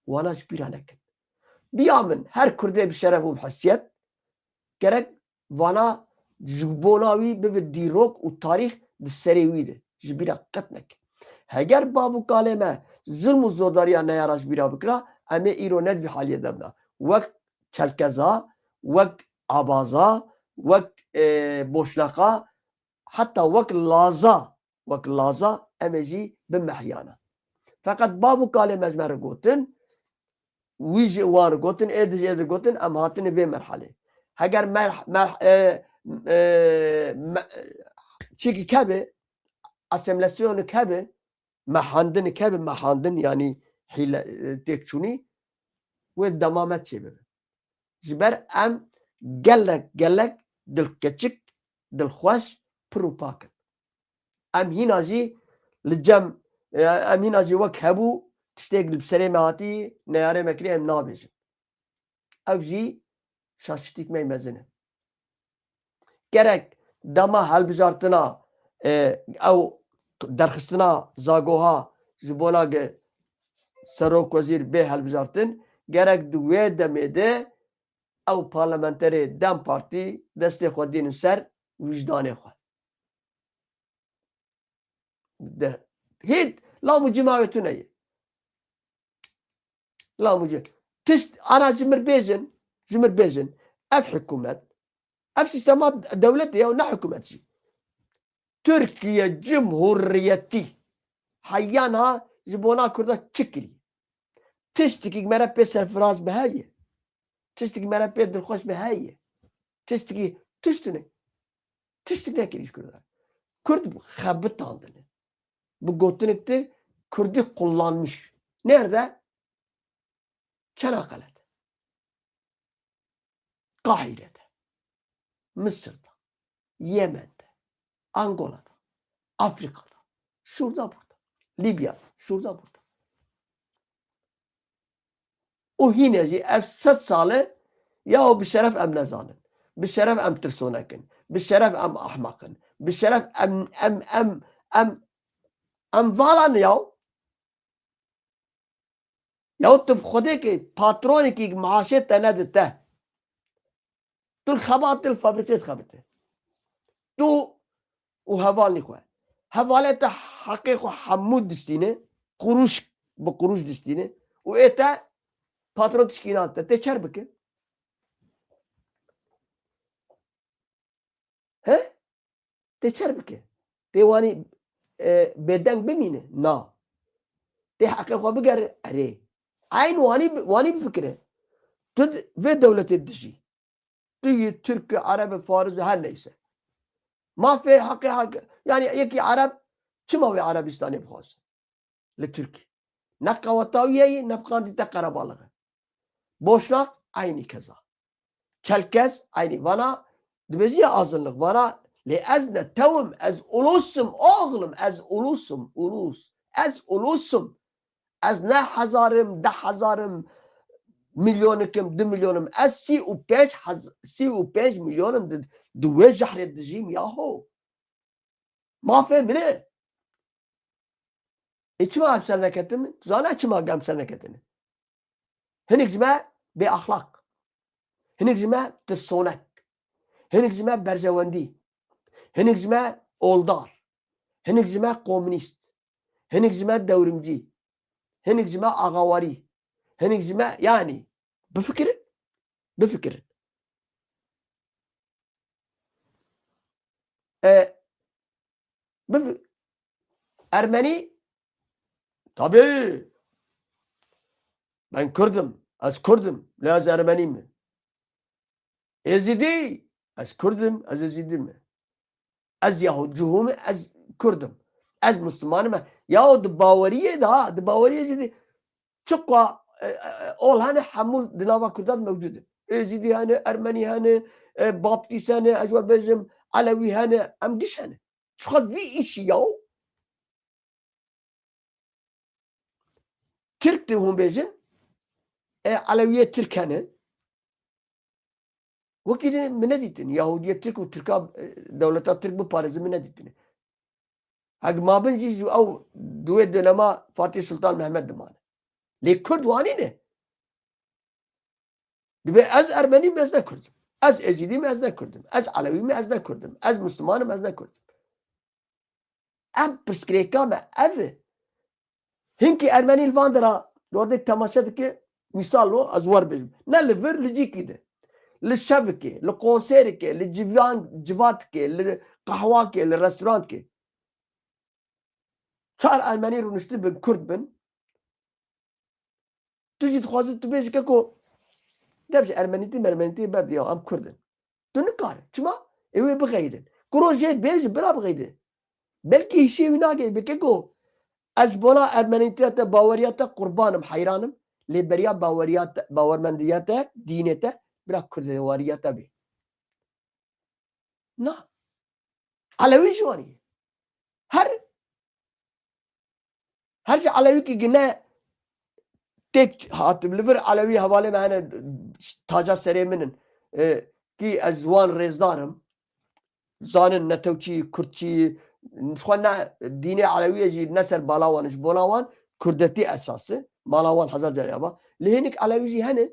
Wana ji bîra nekin. Biya min, her kurdê bi şeref û bi hesiyet gerek vana ji bona wî bibe dîrok û tarîx di serê wî de. Ji bîra qet neke. Heger bav û kalê me zulm û zordariya neyara ji bîra bikira, em ê îro ne di vî haliyê de bina. Wek Çerkeza, wek Abaza, wek, e, Boşnaqa, heta wek Laza, wek Laza em ê jî bimehiyana. Feqet bav û kalê me ji me re gotin, wî jî wan re gotin, ê di jî ê di gotin, em hatine vê merhalê. Heger mer-, mer-, e, e, me-, çîkî kebe, asîmîlasyonik hebe, mehandin kebe, mehandin, yanî hîle, e, têkçûnî, wê dema me çêbibe. Ji ber em gelek, gelek dilkeçik, dilxweş, pir û pak in. Em hîna jî li cem, e, em hîna jî wek hebû, tiştêk li bi serê me hatî, neyarê me kirî, em nabêjin. Ev jî şaşitîk me mezin e. Gerek dema helbijartina, e, ew derxistina Zagoha ji bona ge serok wezîr bê helbijartin, gerek di wê demê de ew parlamenterê DEM Partî destê xwe dînin ser wijdanê xwe. De, hêt lam û cima wê tune ye. Lam û ci-, tişt ana ji mir bêjin, ji mir bêjin. Ev hikûmet, ev sîstema dewletê ya, ne hikûmet jî. Tirkiye Cumhuriyetî heyana ji bona Kurda çi kirî? Tiştekî me re pê serfiraz bi hev ye. Tiştekî me re pê dilxweş bi hev ye. Tiştekî, tişt tune. Tiştek nekirî ji Kurdan. Kurd xebitandine. Bi gotinek de Kurdî kullanmış. Nerede? Çanakkale'de. Kahire'de. Mısır'da. Yemen'de. Angola'da. Afrika'da. Şurada burada. Libya'da. Şurada burada. Û hîne jî ev sed sal e, ya bi şeref em nezanin. Bi şeref em tirsonek in. Bi şeref em ahmaq in. Bi şeref em, em, em, em, em vala ne ya. Ya tu bi Xwedê ki patronekî maaşê te nedite. Tu li xebat, tu li fabrikê dixebite. Tu û hevalnî xwe. Hevalê te heqê xwe hemû distîne, quruş bi quruş distîne û ê te patron tişkî nate. Tê çer bike? He? Tê çer bike? Tê wanî, e, bêdeng bimîne? Na. Tê heqê xwe bigere? Erê. Eyn wanî, wanî bifikire. Tu di vê dewletê dijî. Tu yî Tirk, Ereb, Faris, her neyse. Mafê heqê hak-, yani yekî Ereb çima wê Erebistanê bixwaze? Li Tirkî. Ne qeweta wî ye, ne bi qandî te qerebalix e. Boşnak eynî keza. Çelkez eynî. Vana dibêjî ya azınlık. Vana lê ez ne tewim, ez ulusum, oğlum, ez ulusum, ulus. Ez ulusum. Ez ne hezarim, deh hezarim, milyonikim, du milyonim. Ez sî û pênc hez-, sî û pênc milyonim di, di wê jehrê dijîm yaho. Mafê min e. Ê çima em ser neketin? Zana çima em ser neketin? Hinek ji me bêaxlaq. Hinek ji me tirsonek. Hinek ji me berjewendî. Hinek ji me oldar. Hinek ji me komünîst. Hinek ji me dewrimcî. Hinek ji me axawarî. Hinek ji me, yani, bifikirin. Bifikirin. E, bifi-, Ermenî, tabii. Ben Kurd im. Ez Kurd im. Lê ez Ermenî me. Êzidî, ez Kurd im, ez Êzidî me. Ez Yahûd, Cihû me, ez Kurd im. Ez Musliman im. Yahu di baweriyê de ha, di baweriyê jî de çiqa, e, e, e, ol hene hemû di nava Kurdan mewcud in. Êzidî hene, Ermenî hene, e, Baptîst hene, ez we bêjim, Elewî hene, em giş hene. Çiqa vî îşî yaw. Tirk de hûn bêjin, e, Elewiyê Tirk hene. Wekî de min nedîtin. Yahudiyê Tirk û Tirka, e, dewleta Tirk biparêzin min nedîtine. Hek mabin jî ji ew di wê dönema Fatih Sultan Mehmet dimane. Lê Kurd wanî ne. Dibe ez Ermenî me, ez ne Kurd im. Ez Êzidî me, ez ne Kurd im. Ez Elewî me, ez ne Kurd im. Ez Musliman im, ez ne Kurd im. Ev pirsgirêka me ev e. Hinkî Ermenî li van dera dordek temaşe dike, mîsal o, ez wer bêjim. Ne li vir, li cîkî de. Li şevikê, li konserikê, li civan, civatikê, li qehwakê, li restorantke. Çar Ermenî rûniştibin, Kurd bin. Tu jî dixwazî tu bêjî keko, dev ji Ermenîtî, Mermenîtî berdî ya, em Kurd in. Tu nikare. Çima? Ê wê bixeyidin. Kuro jê bêjî, bira bixeyidin. Belkî hişê wî nageyî, bê keko, ez bona Ermenîtiya te, baweriya te qurban im, heyran im. Lê beriya baweriya te, bawermendiya te, dînê te, bira Kurdewariya te bê. Na. Elewî ji wanî ye. Her, her ji Elewîkî gine têk hat, li vir Elewî hevalê me hene, taca serê min in. E, kî ez ji wan rêzdar im. Zanin netewçî, kurdçî, xwe ne dînê Elewiyê jî ne ser bala wan, ji bona wan kurdetî esas e. Mala wan hezar carî ava. Lê hinek Elewî jî hene.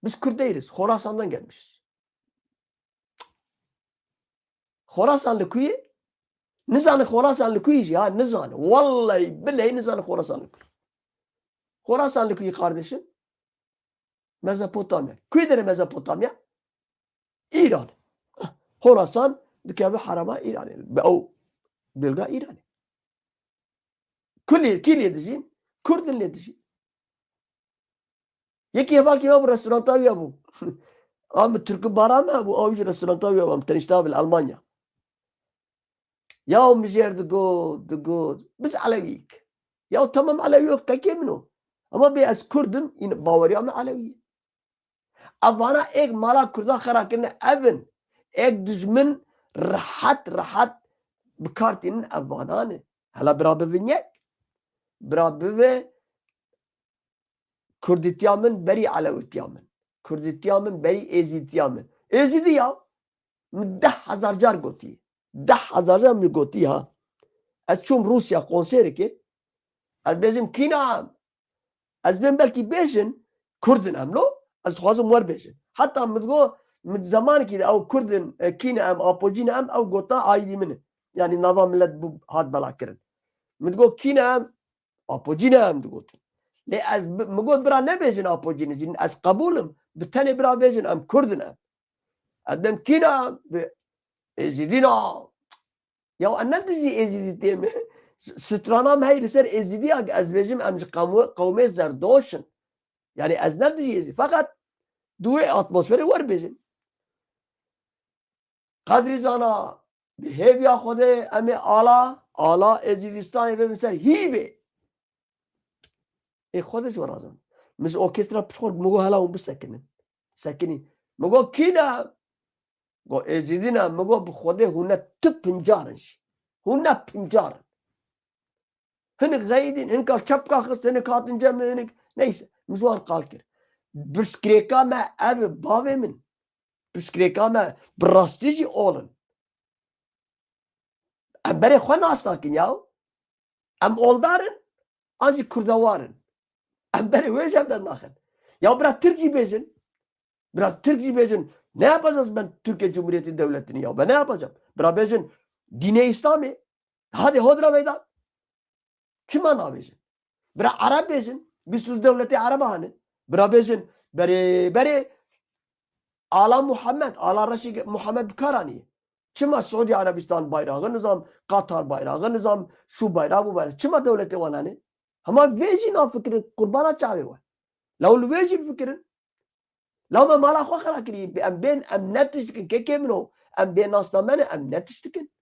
Biz Kürt değiliz. Horasan'dan gelmişiz. Horasan li ku ye? Nizane Horasan li ku ye jî, ha, nizane. Vallahi billahi nizane Horasan li ku ye. Horasan li ku ye kardeşim? Mezopotamya. Ku dere Mezopotamya? İran. Horasan dikeve harama İranê. Be o bölge İranê. Kulê, kî lê dijîn? Kurdin lê dijîn. Yekî hevalkî me bû, restoranta wî hebû. A min Tirk û bara me hebû, a wî jî restoranta wî hebû, em tenişta bil Almanya. Ya min jêr digot, digot, biz Elewîk. Ya tamam Elewî yok, kekê min o. Ama bê ez Kurd im, yine baweriya min Elewî ye. Evana êk mala Kurda xera kirine ev in. Êk dijmin rehet rehet bi kar tînin evana ne. Hela bira bivin yek. Bira bive Kurdîtiya min berî Elewîtiya min. Kurdîtiya min berî Êzîtiya min. Êzîdî ya. Min deh hezar car gotî. Deh hezar car min gotî ha. Ez çûm Rûsya konsereke. Ez bêjim kîna em? Ez bên belkî bêjin Kurd in em lo. Ez dixwazim wer bêjin. Heta min digot min zemanekî de ew Kurd in, e, kî ne em, Apocî ne em, ew gotina aîdî min e. Yanî nava milet bû hat belakirin. Min digot kî ne em, Apocî ne em digotin. Lê ez bi-, min got bira nebêjin Apocî ne, ez qebûl im. Bi tenê bira bêjin em Kurd in em. Ez dibêm kî ne em? Bi Êzidî ne. Ya em ne dijî Êzidî tê me. Strana me hey li ser Êzidî ya ez bêjim em ji qewmê, qewmê Zerdoş in. Yani ez ne dijî Êzidî. Feqet di wê atmosferê wer bêjin. Qedrî zana bi hêviya Xwedê em ê ala, ala Êzîdistanê bê min ser hîvê. Ê Xwedê ji we razan. Min ji orkestra pişt xwe min got hela hûn bisekinin. Sekinî. Min got kî ne? Got Êzîdî ne. Min got bi Xwedê hûn ne tu pincar in jî. Hûn ne pincar in. Hinik xeyidîn, hinik al çepka xist, hinik hatin cem, hinik neyse. Min ji wan qal kir. Pirsgirêka me ev e, bavê min. Pirsgirêka me bi rastî jî ol in. Em berê xwe nas nakin ya. Em oldar in, an jî kurdewar in. Em berê wê jî em dernaxin. Ya bira Tirk jî bêjin. Bira Tirk jî bêjin. Ne yapacağız ben Türkiye Cumhuriyeti Devleti'ni ya? Ben ne yapacağım? Bira bêjin dînê Îslamê. Hadi hodra meydan. Çima nabêjin? Bira Ereb bêjin. Bîst û dewletê Ereba hene. Bira bêjin berê, berê ala Muhammed, ala reşî Muhammed bi kar anî. Çima Suudi Arabistan bayrağı nizam, Katar bayrağı nizam, şu bayrağı bu bayrağı. Çima dewletê wan hene? Hema vê jî nafikirin, qurbana çavê we. Law li vê jî bifikirin. Law me mala xwe xera kirî. Em bên, em ne tişt dikin, kekê min o. Em bê nasname ne, em ne tişt dikin.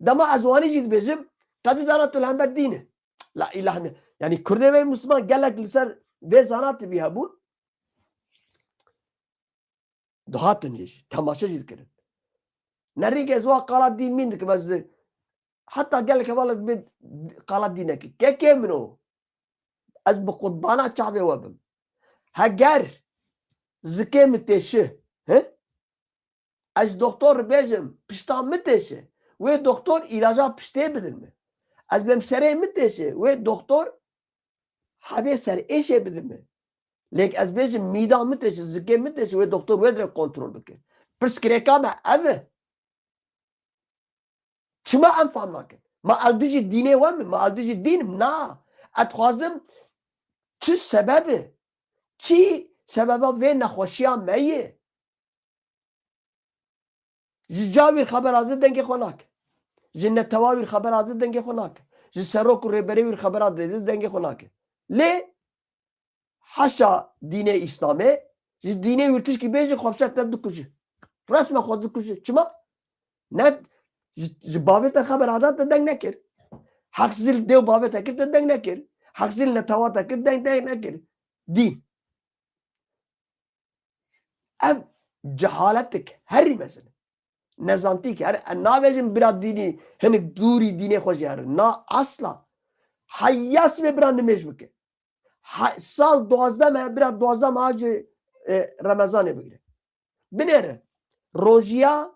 Dema ez wanî jî dibêjim, qedî zana tu li hember dîn e. La îlah ne. Yanî Kurdê me Misliman gelek li ser vê zana tibî hebûn. Dihatin jî, temaşe jî dikirin. Ne rîk ez wa qala dîn mîn dikim, ez heta gelek hevala dibê qala dîn nekir. Kekê min o. Ez bi qurbana çavê we bim. Heger zikê min têşi, he? Ez doktor bêjim, pişta min têşe. Wê doktor îlaca piştê bidin min. Ez bêm serê min têşe. Wê doktor hebê ser êşê bidin min. Lêk ez bêjim mîda min têşe, zikê min têşe, wê doktor wê dirê kontrol bike. Pirsgirêka me ev e. Çima em fam nakin? Ma ez dijî dînê we me? Ma ez dijî dîn im? Na. Ez dixwazim çi sebeb e? Çi sebeba vê nexweşiya me ye? Ji cawîr xebera de dengê xwe nake. Ji netewa wîr xebera de dengê xwe nake. Ji serok û rêberê wîr xebera de dengê xwe nake. Lê haşa dînê Îslamê, ji dînê wîr tişkî bêje xwe bi ser te dikuje. Resmen xwe dikuje. Çima? Ne, ji, ji bavê te xebera de te deng nekir. Heq zî li dê û bavê te kir te deng nekir. Heq zî li netewa te kir deng, deng nekir. Dîn. Ev cehaletik herî mezin e. Nezantîk. Yani em nabêjin bira dînî hinik dûrî dînê xwe jî herin. Na asla. Heya sibê bira nimêj bike. He, sal duwazdeh me bira duwazdeh me ji, e, Remezanê bigire. Binêre. Rojiya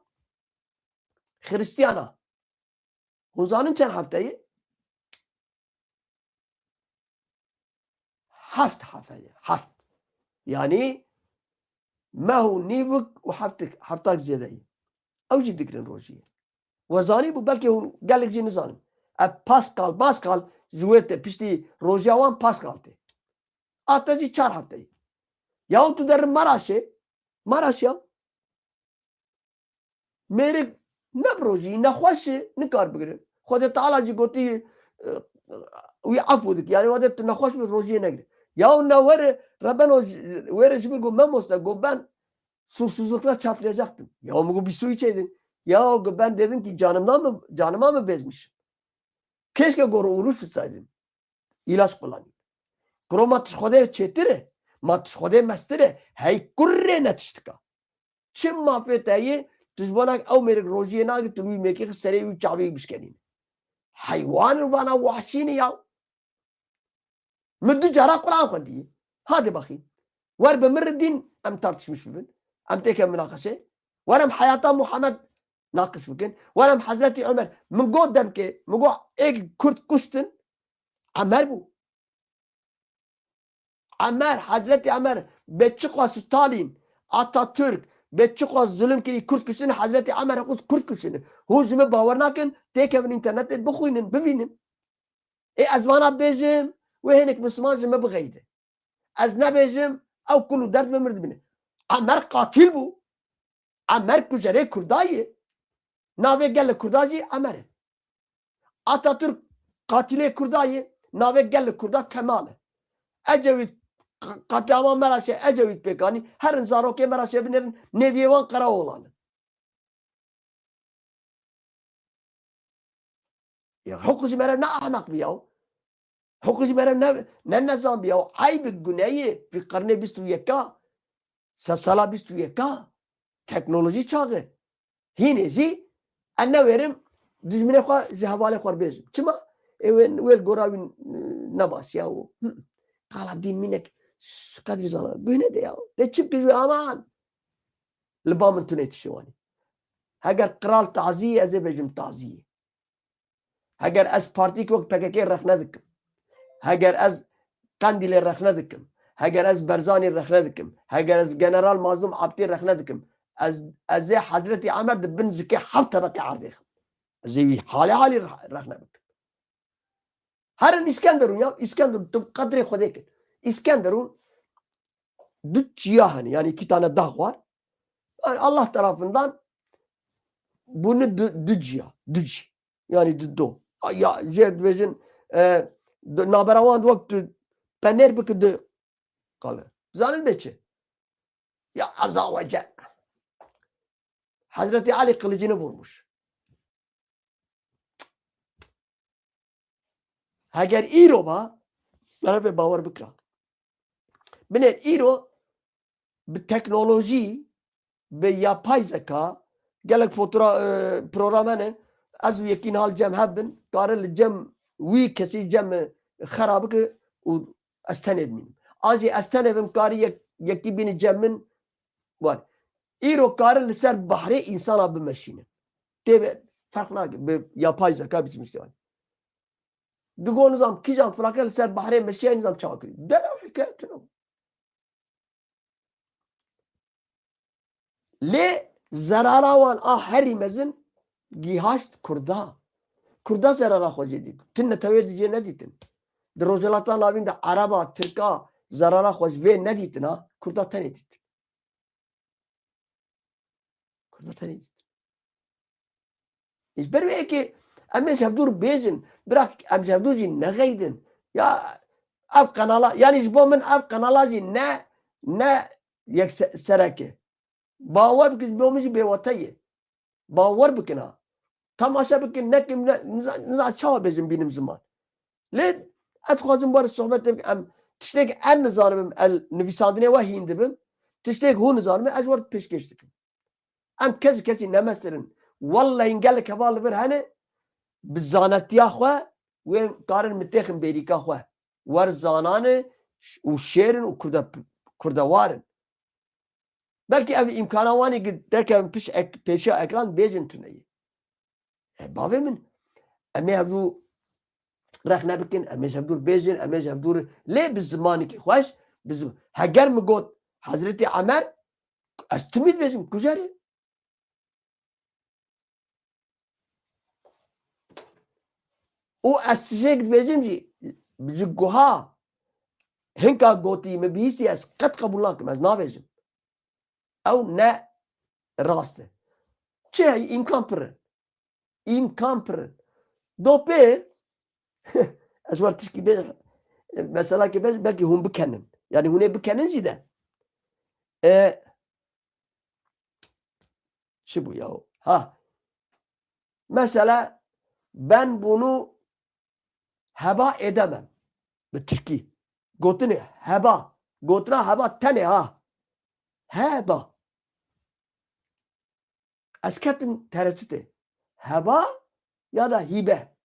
Xiristiyana. Hûn zanin çend hefte ye? Heft hefte ye. Heft. Yanî meh û nîvik û heftik, heftak zêde ye. Ew jî digirin rojiyê. We zanîbû, belkî hûn gelek jî nizanin. Ev Paskal, Maskal ji wê tê, piştî rojiya wan Paskal tê. A te jî çar hefte ye. Yaw tu derin Maraşê, Maraş ya. Mêrik ne bi rojî, nexweş e, nikar bigire. Xwedê Teala jî gotî, e, wî efû dike. Yani wede tu nexweş bi rojiyê negire. Ya ne were, Rebeno were ji min got, memoste, got ben susuzlukta çatlayacaktım. Ya mi got bir su içeydin. Ya got ben dedim ki canımdan mı, canıma mı bezmişim? Keşke got oruç tutsaydın. Îlaç kullanî. Kuro ma tişt Xwedê çêtir e, ma tişt Xwedê mestir e, hey kurrê ne tiştika. Çi mafê te yê, tu ji bona ew mêrik rojiyê nagir, tu wî mêkê xist serê wî çavê wî bişkenîne. Heywan vana wahşî ne ya. Min du cara Quran xwendî. Hadi bakayım. Wer bi min re dîn em tartışmış bibin. Em têke minaqeşe. Wer em heyata Muhammed naqiş bikin. Wer em Hezretî Ömer. Min got demkê, min got êk Kurd kuştin. Emer bû. Emer, Hezretî Emer, bê çi xwe Stalîn, Atatürk bê çiqas zulm kirî, Kurd kuştine, Hezretî Emer xwest Kurd kuştine. Hûn ji min bawer nakin, têkevin înternetê bixwînin, bivînin. Ê ez vana bêjim, wê hinek Misliman ji min bixeyde. Ez nebêjim, ew kul û derd min mir dibîne. Emer qatil bû. Emer kujerê Kurda ye. Navê gelê Kurda jî Emer e. Atatürk qatilê Kurda ye. Navê gelê Kurda Kemal e. Ecewît q-, qatliama Meraşê Ecewît pêk anî. Herin zarokê Meraşê binêrin. Nêviyê wan Qeraoğlan in. Ya, hiqû ji me re ne ehmeq bî ya. Hiqû ji me re ne, ne nezan bî ya. Eyb e, guneh ye. Vî qirnê bîst û yeka. Sedsala bîst û yeka. Teknolojî çaxi. Hînê jî ez newêrim dijminê xwe ji hevalê xwe bêjim. Çima? Ê wê, wê li gora wî ne baş ya. Hı. Qala dîn mînek qedrî zana. Guh nede ya. Lê çi bikir ji wê aman. Li ba min tune tiştê wanî. Heger qral tazî ye, ez ê bêjim tazî ye. Heger ez partîk wek P K K rexne dikim. Heger ez Qendîlê rexne dikim. Heger ez Berzanî rexne dikim. Heger ez General Mazlûm Abdî rexne dikim. Ez, ez ê Hezretî Emer di bin zikê heft tebeqê erdê xim. Ez ê wî halê halî re-, rexne bikim. Herin Îskenderûn ya, Îskenderûn tu qedrê Xwedê kir. Îskenderûn du çiya hene, yani iki tane dağ var. Yani Allah tarafından bunu du, du ciya, du ci. Yani du do. Ya, jê dibêjin, e, du, nabera wan wek tu penêr biki du qale. Zanin be çi? Ya azawece. Hazreti Ali kılıcını vurmuş. Heger îro ba, meriv ê bawer bikira. Binêr îro bi teknolojî, bi yapay zeka, gelek fotoğra-, e, program hene, ez û yekî niha li cem hev bin, kare li cem wî kesî cem, e, xera bike û ez tenê bimînim. An jî ez tenê bim, karî yek-, yekî bînî cem min, wan. Îro kare li ser behrê însana bimeşîne. Tê be ferq nake, bi yapay zeka biçmişte yani. Digo nizam kîjan firaqe li ser behrê meşiya nizam çawa kirî. Dere û hikayetino. Lê zerara wan a herî mezin gihaşt Kurda. Kurda zerara xwe jê dît. Ti netewê di jê nedîtin. Di Rojhilata Navîn de Ereba, Tirka zerara xwe ji vê nedîtin ha. Kurda tenê dîtin. Kurda tenê dîtin. Ji ber wê yekê em ê ji hevdûr bêjin, bira em ji hevdûr jî nexeydin. Ya ev qenala, yanî ji bo min ev qenala jî ne, ne yek se-, serek e. Bawer bikin, ji bo min jî bêwate ye. Bawer bikin ha. Temaşe bikin, nekim, ne, niza-, niza çawa bêjim bînim ziman. Lê ez dixwazim wer sohbet bikim. Em tiştek ez nizanim, ez nivîsandinê we hîn dibim. Tiştek hûn nizanim, ez wer pêşkêş dikim. Em kes ji kesî nemestirin. Wellehî gelek heval li vir hene, bi zanetiya xwe wê karin mitêxin bêrîka xwe. Wer zanan e û şêr in û kurde-, kurdewar in. Belkî ev îmkana wan ê ki derkevin piş ek-, pêşiya ekran bêjin tune ye. E, bavê min, em ê hevdû rexne bikin, em ê ji hevdûr bêjin, em ê ji hevdûr lê bi zimanekî xweş, bi zim-, heger min got Hezretî Emer, ez timî dibêjim, kujer e. Û ez tiştek dibêjim jî, ji guha hinka gotî min bihîstî ez qet qebûl nakim, ez nabêjim. Ew ne rast e. Çi heye? Îmkan pir e. Îmkan pir e. Dopê, ez wer tişkî bê, mesela ki bê, belkî hûn bikenin. Yani hûn ê bikenin jî de. E, çi bû ya? Ha. Mesela ben bunu heba edemem. Bi tirkî. Gotinê heba. Gotina heba tenê ha. Heba. Ez ketim tereddütê. Heba ya da hîbe.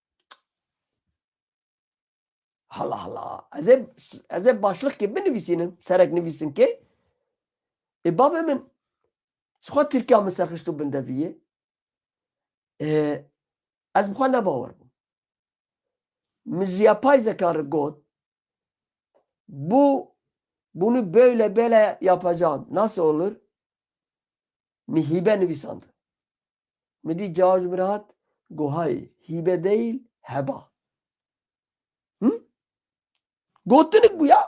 Allah Allah. Ez ê, ez ê başlık ki binivîsînim. Serek nivîsin ki. E, bavê min, ji xwe Tirkiya min serxişt û bindevî ye. E, ez bi xwe ne bawer bûm. Min ji yapay zeka re got, bu, bunu böyle böyle yapacağım. Nasıl olur? Min hîbe nivîsand. Min dî cewab ji min re hat, got, hayê, hîbe değil, heba. Hı? Gotinik bû ya.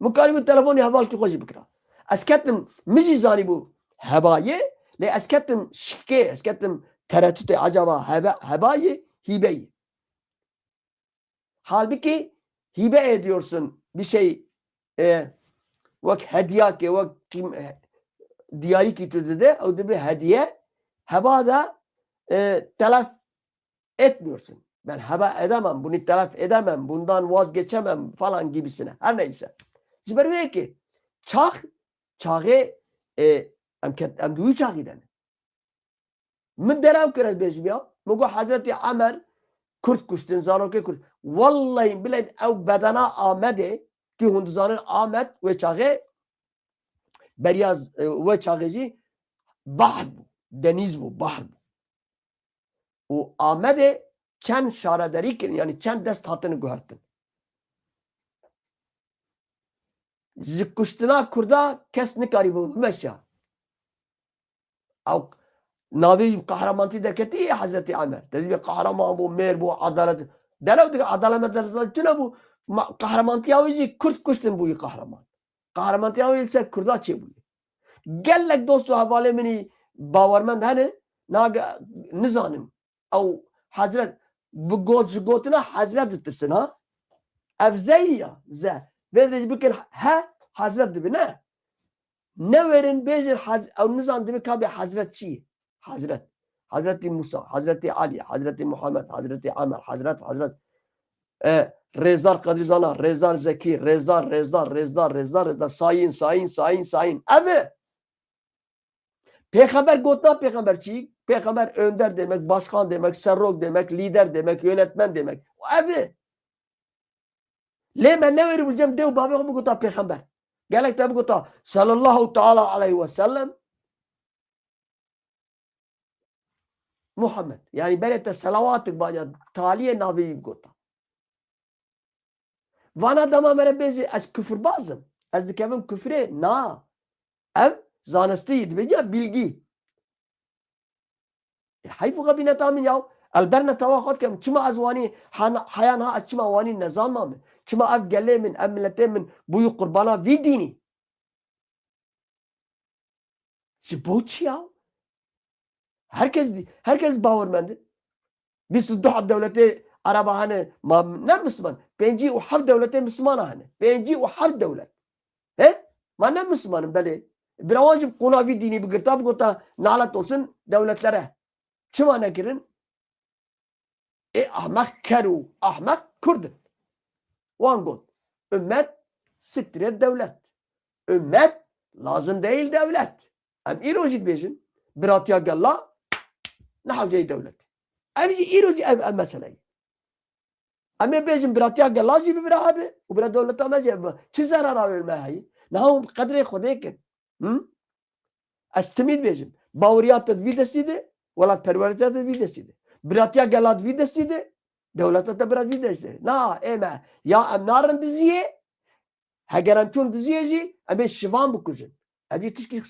Min karîbû telefonê hevalkî xwe jî bikira. Ez ketim, min jî zanîbû heba yê, lê ez ketim şikê, ez ketim teretutê, acaba heba, heba yê, hîbe yê. Halbuki hibe ediyorsun bir şey, e, wek hediyakê, wek qîm-, e, diyarîkî tu dide, ew dibe hediye, heba de, e, telef etmiyorsun. Ben heba edemem, bunu telef edemem, bundan vazgeçemem falan gibisine. Her neyse. Ji ber wê yekê çax, çaxê, e, em ket-, em di wî çaxî de ne. Min derew kir ez bêjim ya. Min got Hezretî Emer Kurd kuştin, zarokê Kurd. Wellehî bileyt ew bedena Amedê, ki hûn dizanin Amed wê çaxê beriya, e, wê çaxê jî bahr bû, denîz bû, bahr bû. Û Amedê çend şarederî kirin, yanî çend dest hatine guhertin. Ji kuştina Kurda kes nikarîbû bimeşa. Ew navê qehramantî derketî yê Hezretî Emer. Te dibê qehraman bû, mêr bû, edalet. Derew dike edalet medalet tune bû. Ma, qehramantiya wî jî Kurd kuştin bûyî qehraman. Qehramantiya wî li ser Kurda çêbûyî. Gelek dost û hevalê min î bawermend hene, nage-, nizanin. Ew Hezret, bi got, ji gotina Hezret ditirsin ha. Ev zeyî ya, ze. Vê dirêj bikin he, Hezret dibi, ne? Newêrin bêjin hez-, ew nizan dibi ka bê Hezret çi ye? Hezret. Hezretî Musa, Hezretî Elî, Hezretî Muhammed, Hezretî Emer, Hezret, Hezret. E, Rêzdar Qedrî Zana, Rêzdar Zekî, Rêzdar, Rêzdar, Rêzdar, Rêzdar, Rêzdar, Sayın, Sayın, Sayın, Sayın. Ev e. Pêxember gotina pêxember çi? Pêxember önder demek, başkan demek, serok demek, lider demek, yönetmen demek. Ev e. Lê me newêribû cem dê û bavê xwe bigota pêxember. Gelek te bigota sallallahu teala aleyhi ve sellem Muhammed. Yani berê te selawatik banya taliyê navê wî bigota. Vana dema me re bêjî ez kufirbaz im. Ez dikevim kufrê. Na. Ev zanistî dibê ya bilgî. E, heyf û xebîneta min yaw. El ber netewa xwe dikem. Çima ez wanî hana-, heya niha ez çima wanî nezanma min? Çima ev gelê min, ev miletê min bûyî qurbana vî dînî? Ji bo çi ya? Herkes, herkes bawermend e. Bîst û du heb dewletê Ereba hene, ma ne Misliman? Pêncî û heft dewletê Mislimana hene. Pêncî û heft dewlet. He? Ma ne Misliman in, belê. Bira wan jî qûna vî dînî bigirta, bigota nalet olsun dewletlere. Çima nekirin? Ê ahmeq ker û ahmeq Kurd in. Wan got, ümmet siktir et devlet. Ümmet lazım değil devlet. Em îro jî dibêjin, biratiya gela ne hewceyî dewlet. Em jî îro jî ev, ev mesele ye. Em ê bêjin biratiya gela jî bi bira hebe û bira dewleta me jî hebe. Çi zerara wê me heye? Niha hûn bi qedrê Xwedê kin. Hı? Ez timî dibêjim. Baweriya te di vî destî de, welatperweriya te di vî destî de. Biratiya gela di vî destî de, dewleta te bira di vî destî de. Na, ê me, ya em narin diziyê, heger em çûn diziyê jî, em ê şivan bikujin. Ev jî tişkî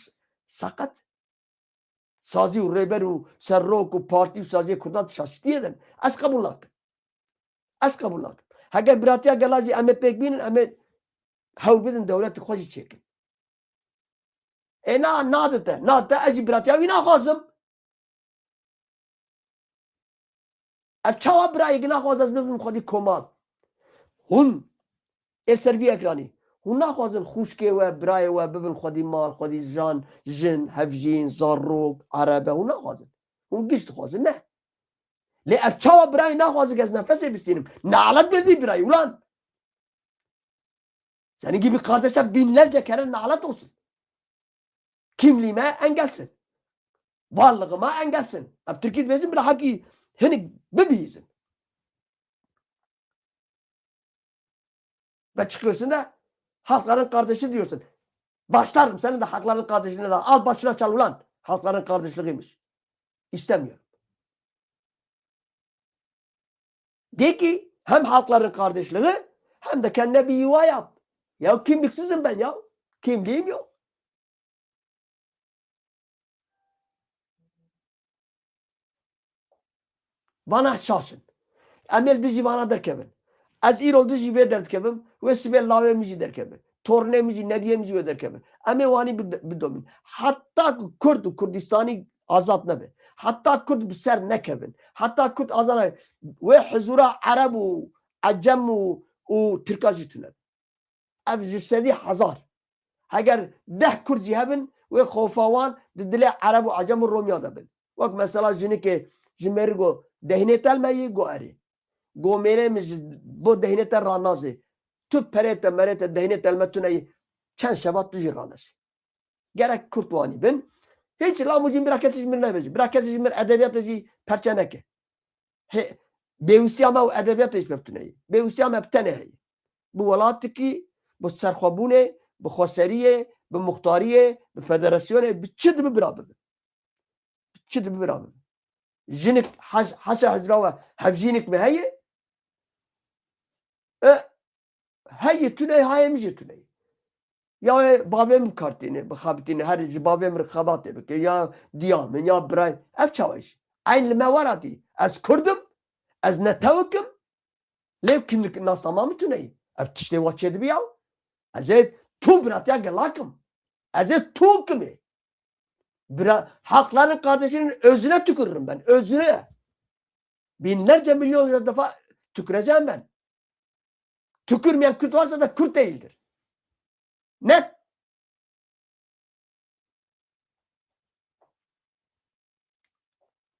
seqet. Sazî û rêber û serok û partî û saziyê Kurdan şaşitiyê din. Ez qebûl nakim. Ez qebûl nakim. Heger biratiya gela jî em ê pêk bînin, em ê hewl bidin dewletê xwe jî çêkin. Ê na, nadite, nadite, ez jî biratiya wî naxwazim. Ev çawa birayê ki naxwaze ez bibim xwedî komal? Hûn ê li ser vî ekranî. Hûn naxwazin xûşkê we, birayê we bibin xwedî mal, xwedî jan, jin, hevjîn, zarok, erebe. Hûn naxwazin. Hûn giş dixwazin, ne? Lê ev çawa birayê naxwazin ki ez nefesê bistînim? Nalet be vî birayî, ulan! Senin gibi kardeşe binlerce kere nalet olsun. Kimliğime engelsin. Varlığıma engelsin. Ev Tirkî dibêjin bila hekî hinik bibihîzin. Ve çıkıyorsun da halkların kardeşi diyorsun. Başlarım senin de halkların kardeşine de. Al başına çal ulan. Halkların kardeşliğiymiş. İstemiyorum. De ki hem halkların kardeşliği hem de kendine bir yuva yap. Ya kimliksizim ben ya. Kimliğim yok. Vana şaş in. Em ê li dijî vana derkevin. Ez îro li dijî vê derdikevim, wê sibê lawê min jî derkeve. Tornê min jî, neviyê min jî wê derkeve. Em ê wanî bid-, bidomîn. Heta ku Kurd û Kurdistanî azad nebe. Heta Kurd bi ser nekevin. Heta Kurd azad nebe. Wê huzura Ereb û Ecem û, û Tirka jî tune. Ev ji sedî hezar. Heger deh Kurd jî hebin, wê xofa wan di dilê Ereb û Ecem û Romya de bin. Wek mesela jinikê ji mêr go dehnê telmeyî go erê. Go mêrê min ji bo dehnê te ranazê. Tu perê te merê te dehnê telme tune yî çend şeva tu jî ranezê. Gerek Kurd wanî bin. Hiç lamûcîn bira kesî ji mir nebêje. Bira kesî ji mir edebiyatê jî perçe neke. He, bêwisiya me û edebiyatê ji pevtune ye. Bêwisiya me bi tenê heye. Bi welatikî, bi serxwebûnê, bi xweseriyê, bi muxtariyê, bi federasyonê, bi çi dibi bira bibe. Bi çi dibi bira bibe. Jinik heş-, heşa hicra we hevjînik mi heye? E, heyî tune, hayê min jî tune. Ya bavê min kartîne, bixebitîne, her ji bavê min xebatê bike, ya diya min, ya birayê. Ev çawa iş? Eyn li me weratî. Ez Kurd im, ez netewik im, lê kimlik nasnama min tune ye. Ev tiştê wa çêdibi ya. Ez ê tu biratiya gelak im. Ez ê tu kim ê. Bira, hakların kardeşinin özüne tükürürüm ben, özüne. Binlerce, milyonlarca defa tüküreceğim ben. Tükürmeyen Kürt varsa da Kürt değildir. Net.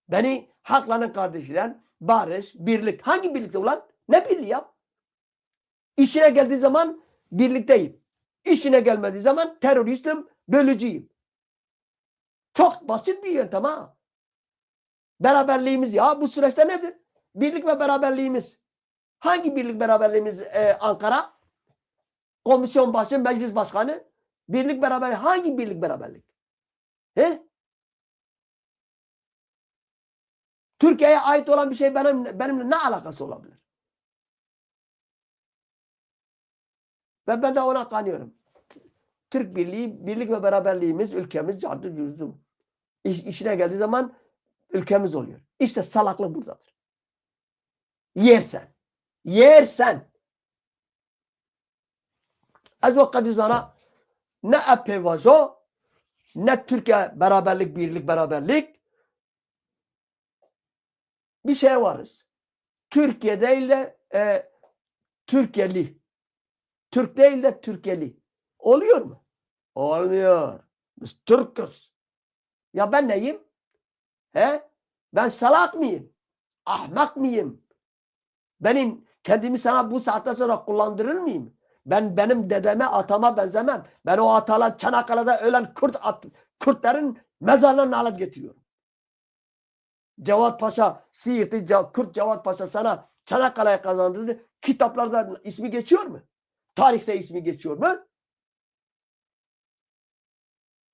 Beni hakların kardeşiyle barış, birlik. Hangi birlikte ulan? Ne birliği ya? İşine geldiği zaman birlikteyim. İşine gelmediği zaman teröristim, bölücüyüm. Çok basit bir yöntem ha. Beraberliğimiz ya bu süreçte nedir? Birlik ve beraberliğimiz. Hangi birlik beraberliğimiz, e, Ankara? Komisyon başı, meclis başkanı. Birlik beraberliği. Hangi birlik beraberlik? He? Türkiye'ye ait olan bir şey benim, benimle ne alakası olabilir? Ve ben de ona kanıyorum. Türk Birliği, birlik ve beraberliğimiz, ülkemiz cardı cüzdü. İş, işine geldiği zaman ülkemiz oluyor. İşte salaklık buradadır. Yersen. Yersen. Ez o kadar zana ne epê vajo, ne Türkiye beraberlik, birlik, beraberlik. Bir şey varız. Türkiye değil de, e, Türkiye'li. Türk değil de Türkiye'li. Oluyor mu? Olmuyor. Biz Türk'üz. Ya ben neyim? He? Ben salak mıyım? Ahmak mıyım? Benim kendimi sana bu saatten sonra kullandırır mıyım? Ben benim dedeme, atama benzemem. Ben o atalar Çanakkale'de ölen Kürt at-, Kürtlerin mezarına nalet getiriyorum. Cevat Paşa, Siirtli Ce-, Kürt Cevat Paşa sana Çanakkale'yi kazandırdı. Kitaplarda ismi geçiyor mu? Tarihte ismi geçiyor mu?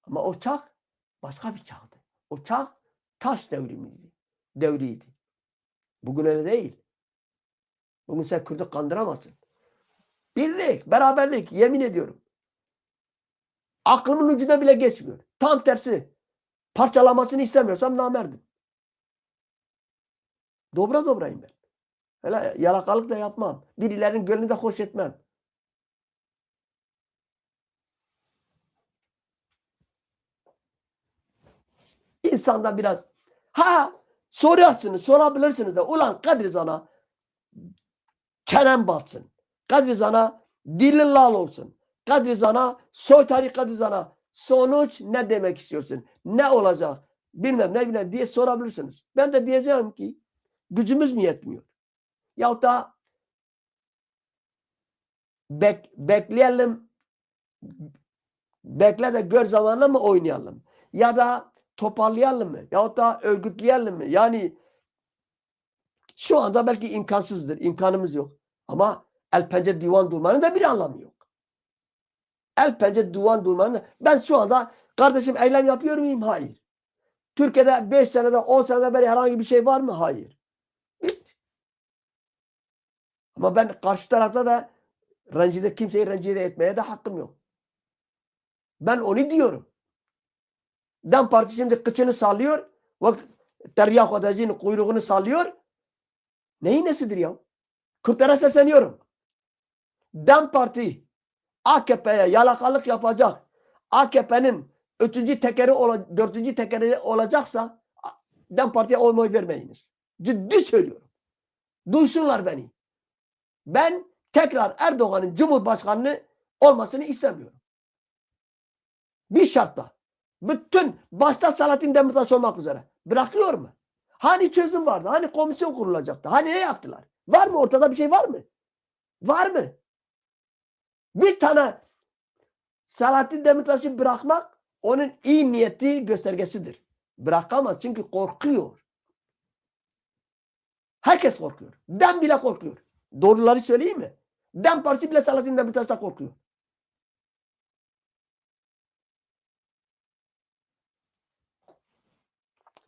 Ama o çağ başka bir çağdı. O çağ taş devrimiydi, devriydi. Bugün öyle değil. Bugün sen Kürt'ü kandıramazsın. Birlik, beraberlik, yemin ediyorum. Aklımın ucuna bile geçmiyor. Tam tersi, parçalamasını istemiyorsam namerdim. Dobra dobrayım ben. Öyle yalakalık da yapmam. Birilerinin gönlünü de hoş etmem. İnsanda biraz, ha, sorarsınız, sorabilirsiniz de, ulan Kadri Zana, çenen batsın. Kadri Zana, dilin lal olsun. Kadri Zana, soytarı Kadri Zana. Sonuç ne demek istiyorsun? Ne olacak? Bilmem ne bileyim diye sorabilirsiniz. Ben de diyeceğim ki gücümüz mü yetmiyor? Yahut da bek-, bekleyelim, bekle de gör zamanla mı oynayalım? Ya da toparlayalım mı? Yahut da örgütleyelim mi? Yani şu anda belki imkansızdır, imkanımız yok. Ama el pençe divan durmanın da bir anlamı yok. El pençe divan durmanın da, ben şu anda kardeşim eylem yapıyor muyum? Hayır. Türkiye'de beş senede, on senede beri herhangi bir şey var mı? Hayır. Bitti. Ama ben karşı tarafta da rencide, kimseyi rencide etmeye de hakkım yok. Ben onu diyorum. DEM Parti şimdi kıçını sallıyor. Bak, terya xwedecinin kuyruğunu sallıyor. Neyin nesidir ya? Kürtlere sesleniyorum. DEM Parti A K P'ye yalakalık yapacak, A K P'nin üçüncü tekeri ola-, dördüncü tekeri olacaksa, DEM Parti'ye oy moy vermeyiniz. Ciddi söylüyorum. Duysunlar beni. Ben tekrar Erdoğan'ın cumhurbaşkanı olmasını istemiyorum. Bir şartla. Bütün, başta Selahattin Demirtaş olmak üzere. Bırakıyor mu? Hani çözüm vardı? Hani komisyon kurulacaktı? Hani ne yaptılar? Var mı ortada, bir şey var mı? Var mı? Bir tane Selahattin Demirtaş'ı bırakmak onun iyi niyeti göstergesidir. Bırakamaz çünkü korkuyor. Herkes korkuyor. DEM bile korkuyor. Doğruları söyleyeyim mi? DEM Partisi bile Selahattin Demirtaş'tan korkuyor.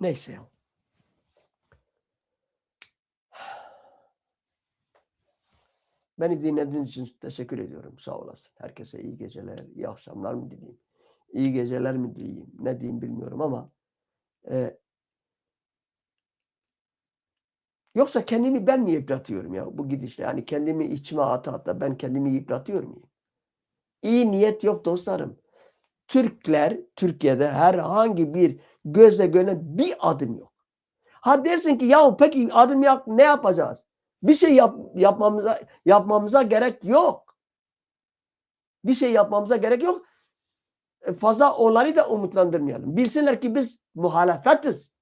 Neyse ya. Beni dinlediğiniz için teşekkür ediyorum. Sağ olasın. Herkese iyi geceler, iyi akşamlar mı dileyim? İyi geceler mi dileyim? Ne diyeyim bilmiyorum ama, e, yoksa kendimi ben mi yıpratıyorum ya bu gidişle? Yani kendimi içime ata ata ben kendimi yıpratıyor muyum? İyi niyet yok dostlarım. Türkler, Türkiye'de herhangi bir göze göre bir adım yok. Ha dersin ki, "Ya peki adım yok, ne yapacağız?" Bir şey yap-, yapmamıza, yapmamıza gerek yok. Bir şey yapmamıza gerek yok. E, fazla onları da umutlandırmayalım. Bilsinler ki biz muhalefetiz.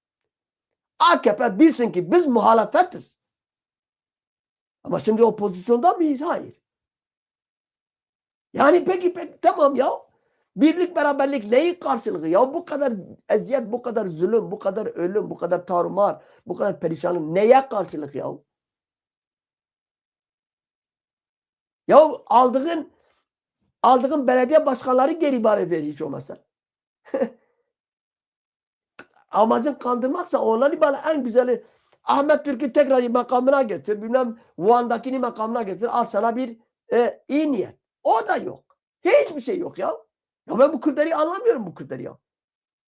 A K P bilsin ki biz muhalefetiz. Ama şimdi opozisyonda mıyız? Hayır. Yani peki, peki, tamam ya. Birlik, beraberlik neyin karşılığı ya? Bu kadar eziyet, bu kadar zulüm, bu kadar ölüm, bu kadar tarumar, bu kadar perişanlık neye karşılık ya? Ya aldığın, aldığın belediye başkanları geri bari ver hiç olmazsa. Amacın kandırmaksa onları bana en güzeli Ahmet Türk'ü tekrar makamına getir, bilmem Van'dakini makamına getir, al sana bir, e, iyi niyet. O da yok. Hiçbir şey yok ya. Ya ben bu Kürtleri anlamıyorum bu Kürtleri ya.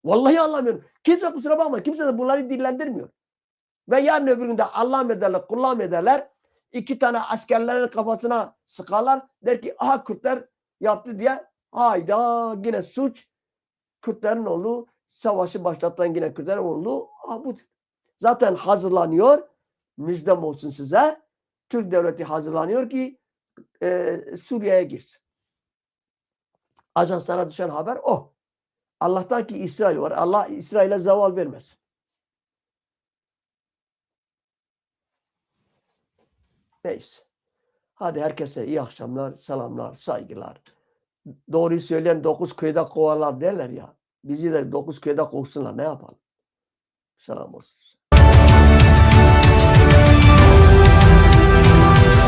Vallahi anlamıyorum. Kimse kusura bakma, kimse de bunları dillendirmiyor. Ve yarın öbür günde Allah'ım ederler, kullanım ederler. İki tane askerlerin kafasına sıkarlar. Der ki, "Aha Kürtler yaptı," diye. Hayda, yine suç Kürtlerin oldu. Savaşı başlatan yine Kürtler oldu. Aha bu zaten hazırlanıyor. Müjdem olsun size. Türk devleti hazırlanıyor ki, e, Suriye'ye girsin. Ajanslara düşen haber o. Allah'tan ki İsrail var. Allah İsrail'e zeval vermesin. Neyse. Hadi herkese iyi akşamlar, selamlar, saygılar. Doğruyu söyleyen dokuz köyde kovarlar derler ya. Bizi de dokuz köyde kovsunlar, ne yapalım? Selam olsun.